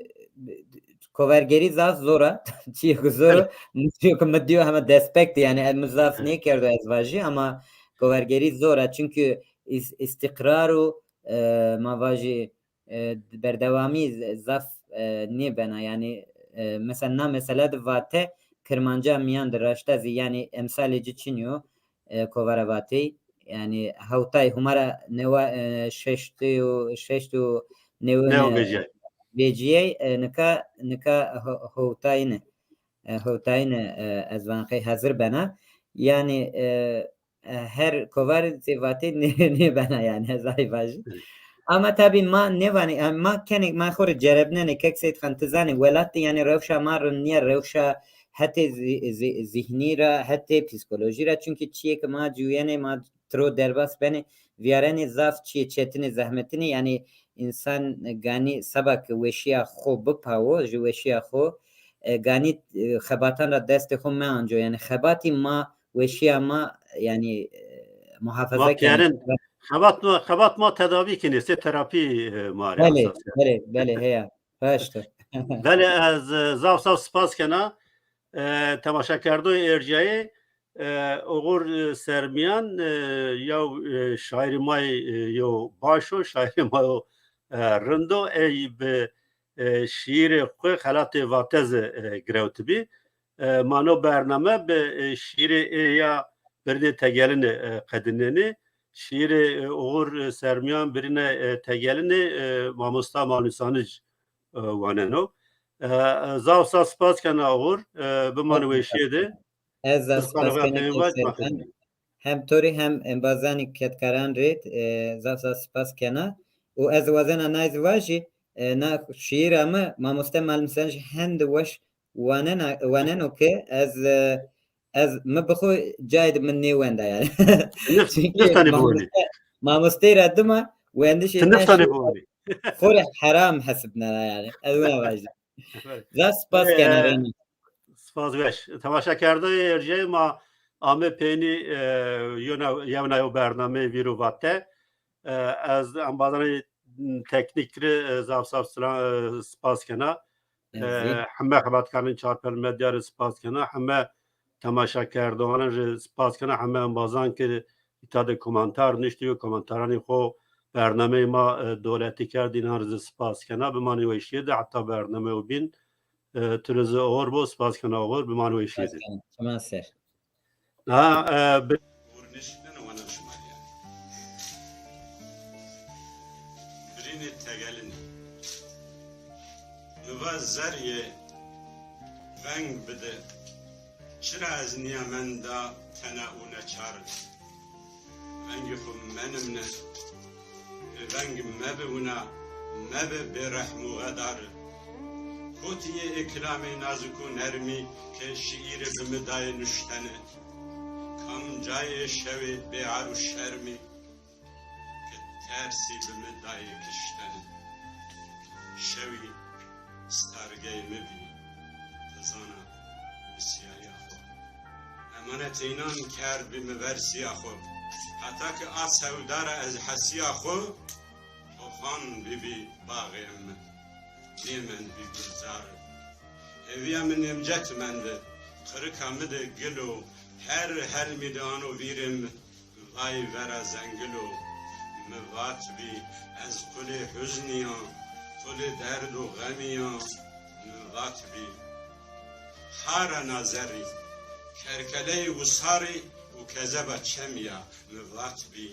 kovergerî zaf zor a. Çîyê ku zor o, çîyê ku mi dîyo hema destpek de, yanî mi zaf nêkerdo ez vajî, ama kovergerî zor a. Çunkî îs-, îstîqrar û, e, ma vajî, e, berdewamî z-, zaf, e, nêbena. Yanî, e, mesela na mesela de Vate Kirmanca mîyan de raşta zî, yanî emsalê ci çinî yo, e, kovara Vateyî. Yanî hewtay hûmara newa, e, şeştî û, şeştî û newin, neo e, vecîyay. Vecîyay, e, nika, nika ho-, hewtayine, e, hewtayine, e, ez van qey hezir bena. Yanî, e, e, her kovar zî Vateyî nê-, nêbena yanî, ez ay vajî. Ama tabî ma nêvanê, e, ma kenê, ma xo rê cerebnenê, kek Seyîd Xan, ti zanê, welat de yanî rewşa ma rind nîya, rewşa hetê zî-, zî-, zîhnî ra, hetê psîkolojî ra, çunkî çîyê ke ma ciwîyenê, ma tiro derbas benê, vîyarenê zaf çîyê çetinê, zehmetinê, yanî însan ganî seba ke weşîya xo bipawo, ji weşîya xo, e, ganî, e, xebatan ra destê xo meanco. Yanî xebatî ma, weşîya ma, yanî, e, muhafaza kenê. Ma pîyerin, xebat ma, xebat ma tedavî kenê, sê terapî, e, ma rê esas. Belê, belê, belê, heya. Raşt o. Belê, ez, e, zaf zaf spas kena. E, temaşekerdoyê erciyayê, e, Oxur, e, Sermiyan, e, yew, e, şaîrê ma yê, e, yew baş o, şaîrê ma yo, e, rind o. Ey bi, e, şîîrê xwu Xelatê Vate zî, e, girewtibî. E, ma no bername bi, e, şîîrê ê ya Birînê Tegelinî, e, qedînenê. Şîîrê, e, Oxur, e, Sermiyan Birînê, e, Tegelinî, e, mamosta Malûsanic, e, waneno. E, e, zaf zaf spas kena Oxur, e, bimanê weşîye de. Ez zaf spas kena kek Seyîd Xan. Hem to rê hem embazanê kedkaran rê, e, zaf zaf spas kena. Û ez wazena nay zî vajî, e, na şîîra mi mamoste Malûsanic hende weş wanena, waneno ke ez, e, ez mi bi xo cayê de mi nêwenda yanî. Nif-, çunkî niftanê biwenî. Mamoste, mamostey ra dima wendişê... Ti niftanê biwenî. Xo rê heram hesibnena yanî. Ez wina vajî. Zaf spas kena Remî. Spas weş. Temaşekerdoyê erciyayê ma ame peynî, e, yewna, yewna yew bernameyê Vîr û Vate. E, ez embazanê teknîk rê, e, zaf zaf sila-, e, spas kena. E, heme xebatkarên Çarpel Medya rê spas kena. Heme temaşekerdoxanan rê spas kena. Heme embazan ke îta de komentar nuştî û komentaranê xo bernameyê ma, e, dewletî kerd, înan rê zî spas kena. Bimanê weşîye de heta bernameyo bîn. E, tu rê zî oxir bo, spas kena Oxur, bimanê weşîye de. Spas kena, çiman ser. Ha, e, bi- Oxur nêşî beno wana şima ya. Birînê Tegelinî. Mi va zerrîye veng bide. Çira ez nîyamenda tena û neçar? Vengê xo menimne, bêveng mebe wina, mebe bêrehm û xedar. Kotî yê ê kilamê nazik û nermî ke şîîrê bi mi dayê nuştene? Kam cayê ê şewê bêar û şermî ke tersî bi mi dayê kiştene? Şewî stargeyê mi bî, ti zana, mi sîyayîya xo. Emanetê înan kerdbî mi ver sîya xo. Heta ke a sewda ra ez hesîya xo, toxan bîbî baxê mi, nêmendbî gulzar. Hêvîya mi nêmcet mende, qirika mi de gil o, her helmî de ano vîrê mi. Vay vera zengilo, mi vatbî, ez qulê huznî ya, qulê derd û xemî ya, mi vatbî. Hara na zerrî, kerkeleyê wisarî û kezeba çemî ya, mi vatbî.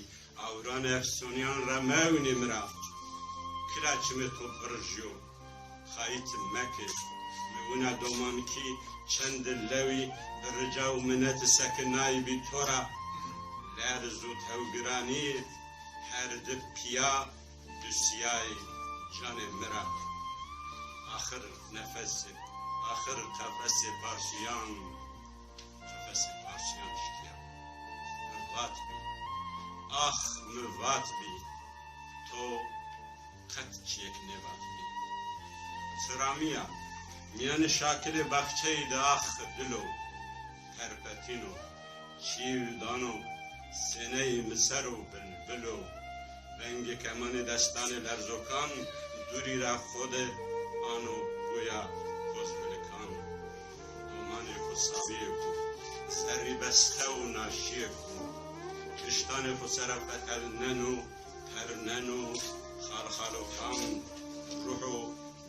Awranê efsonîyan ra mewnî mi ra. Kila çimê to birjîyo. Xayît meke. Mi wina domankî çend lewî bi rica û mineti sekinayîbî to ra. Lerz û tewgiranî her di pîya dusîyayî canê mi ra. Axir nefesê, axir qefesê parsûyan, qefesê parsûyan şikîya. Mi vatbî, ax mi vatbî, to qet çîyêk nêvatbî. Tiramîya, Mîyanê şakilê baxçeyî de ax dilo, perpetîno, çîv dano, sêneyê mi ser o bilbilo. Vengê kemanê destanê lerzokan dûrî ra xo de ano guya kozbilikan. Domanê xo sawîyêko, serrî bestew naşîyêko, diştanê xo sera fetelneno, perneno, xalxalokan, ruho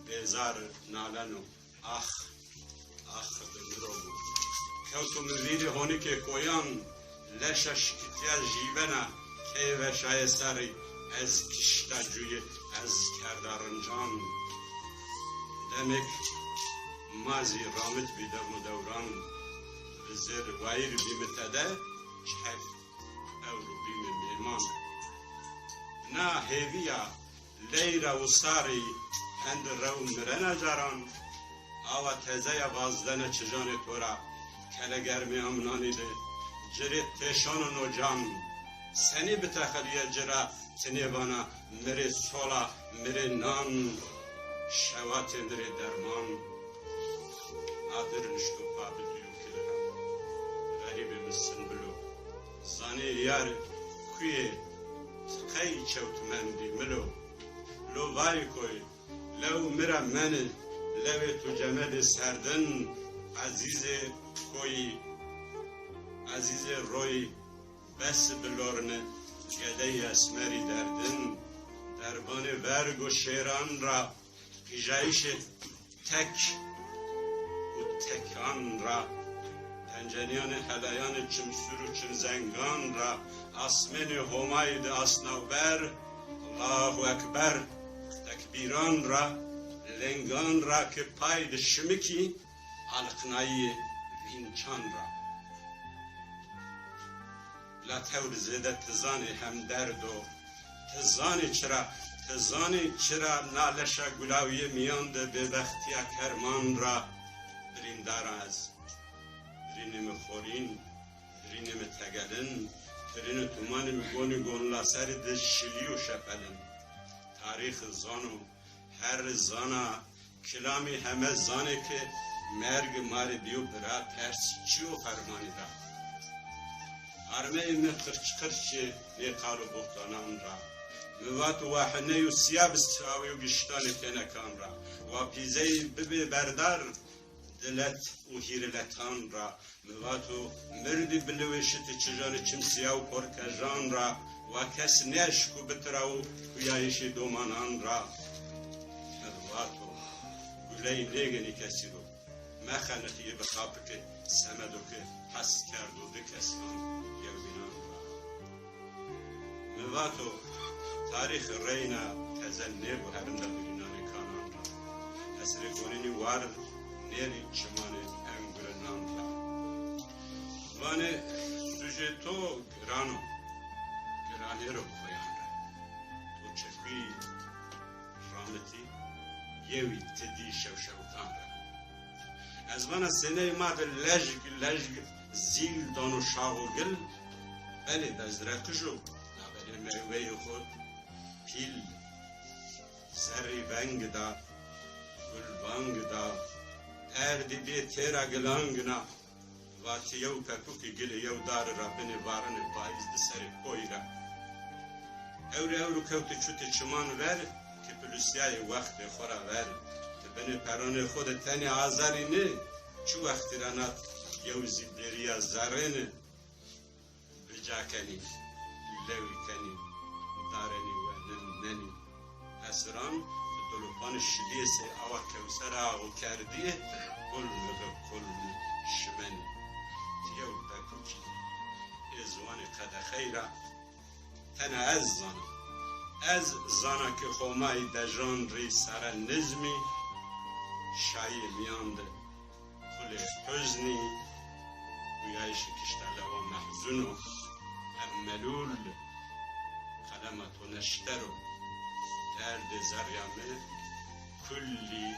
bêzar naleno. Ax, ax bi mi ro bo. Kewto mi vîrê honikê koyan, leşa şikitîya jîvena, key veşayê serrî, ez kişta cuyî, ez kerda rincan. Demêk ma zî ramit bî dem û dewran, vizêr wayîr bî mi tede, çhek ewro bî mi mêman. Na hêvîya leyra usarî hend rew mirena caran, awa tezeya vazdene çijanê to ra, kelegermê amnanî de ci rê têşano no can. Senî bitexilîye ci ra, ti nêvana mi rê sola, mi rê nan, şewatê mi rê derman. Adir nişto pa bidîyo kil ra, xerîbê mi sinbilo. Zanê yar kuyê, ti qey çewt mendî milo. Lo vayê koy, lew mi ra meni, lewê to cemedê serdin, ezîzê koyî, ezîzê royî, bes bi lorni, gedeyî esmerî derdin, derbanê verg û şêran ra, qîjayîşê tek û tekan ra, pencenîyanê helayanê çimsûr û çimzengan ra, asmênê Homayî de asnawber, Allahu Ekber, tekbîran ra, lengan ra ke pay de şimikî, aliqnayîyê vînçan ra. La tewr zêde ti zanê hem derd o, ti zanê çira, ti zanê çira na leşa gulawîye mîyan de bêbextîya kerman ra birîndar a ez. Birînê mi xorîn, birînê mi tegelin, birînê tumanê mi gonî gon laserî de şilîyo şepelin. Tarîx zano, her zana, kilamî heme zanê ke merg ma rê bîyo bira, ters çîyo fermanî ra. Armeyê mi qirç qirçê nê qal û bohtanan ra. Mi vato wa hiney û sîya bi sawî û giştanê kênekan ra. Wa pîzeyî bibê berdar dilet û hîriletan ra. Mi vato, mirdî bi lewê şitê çijanê çimsîya û korkejan ra, wa kes nêeşko bitirawo huyayîşê domanan ra. Mi vato, guley nêgenî kesî ro, mexeniqîyê bi xapikê semedo ke hes kerdo di kesan yewbînan ra. Mi vato, tarîx reyna teze nêbo herinda birînanê kanan ra. Esrê gonenî war nêrî çimanê engurinan ra. Vanê, sujê to giran o, giranêro xoyan ra. To çekuyî ramitî yewî ti dî şewşewikan ra. Ez vana sêneyê ma de lejg lejg zîl dano şax û gil, belê bezreqijo, labelê meweyê xo pîl, zerrî veng da, gul vang da, erdî bê têra gilangina. Va ti yew pepûkî gilê yew dari ra binê varinê payîz di serê koyî ra. Ewro ewro kewtê çutê çiman ver, ki pilusîyayê wextê xo ra ver. Ti binê peranê xo de tenê azarî nê, çi wextî ra na yew zî derîya zerrêne. Bica kenî, lewî kenî, darenî wenin nenî. Hesiran bi dolopanê şilîyê sey awa kewser axo kerdîyê, kulmî bi kulmî şimenî. Ti yew pepûkî ê ziwanê qedexeyî ra tena ez zana. Ez zana ke Homayî dejan rî sere nizmî, şayîyê mîyan de qulê huznî, huyayîşê kişta lewa mehzun o, em melûl, qelema to neşter o, derdê zerrîya mi kullî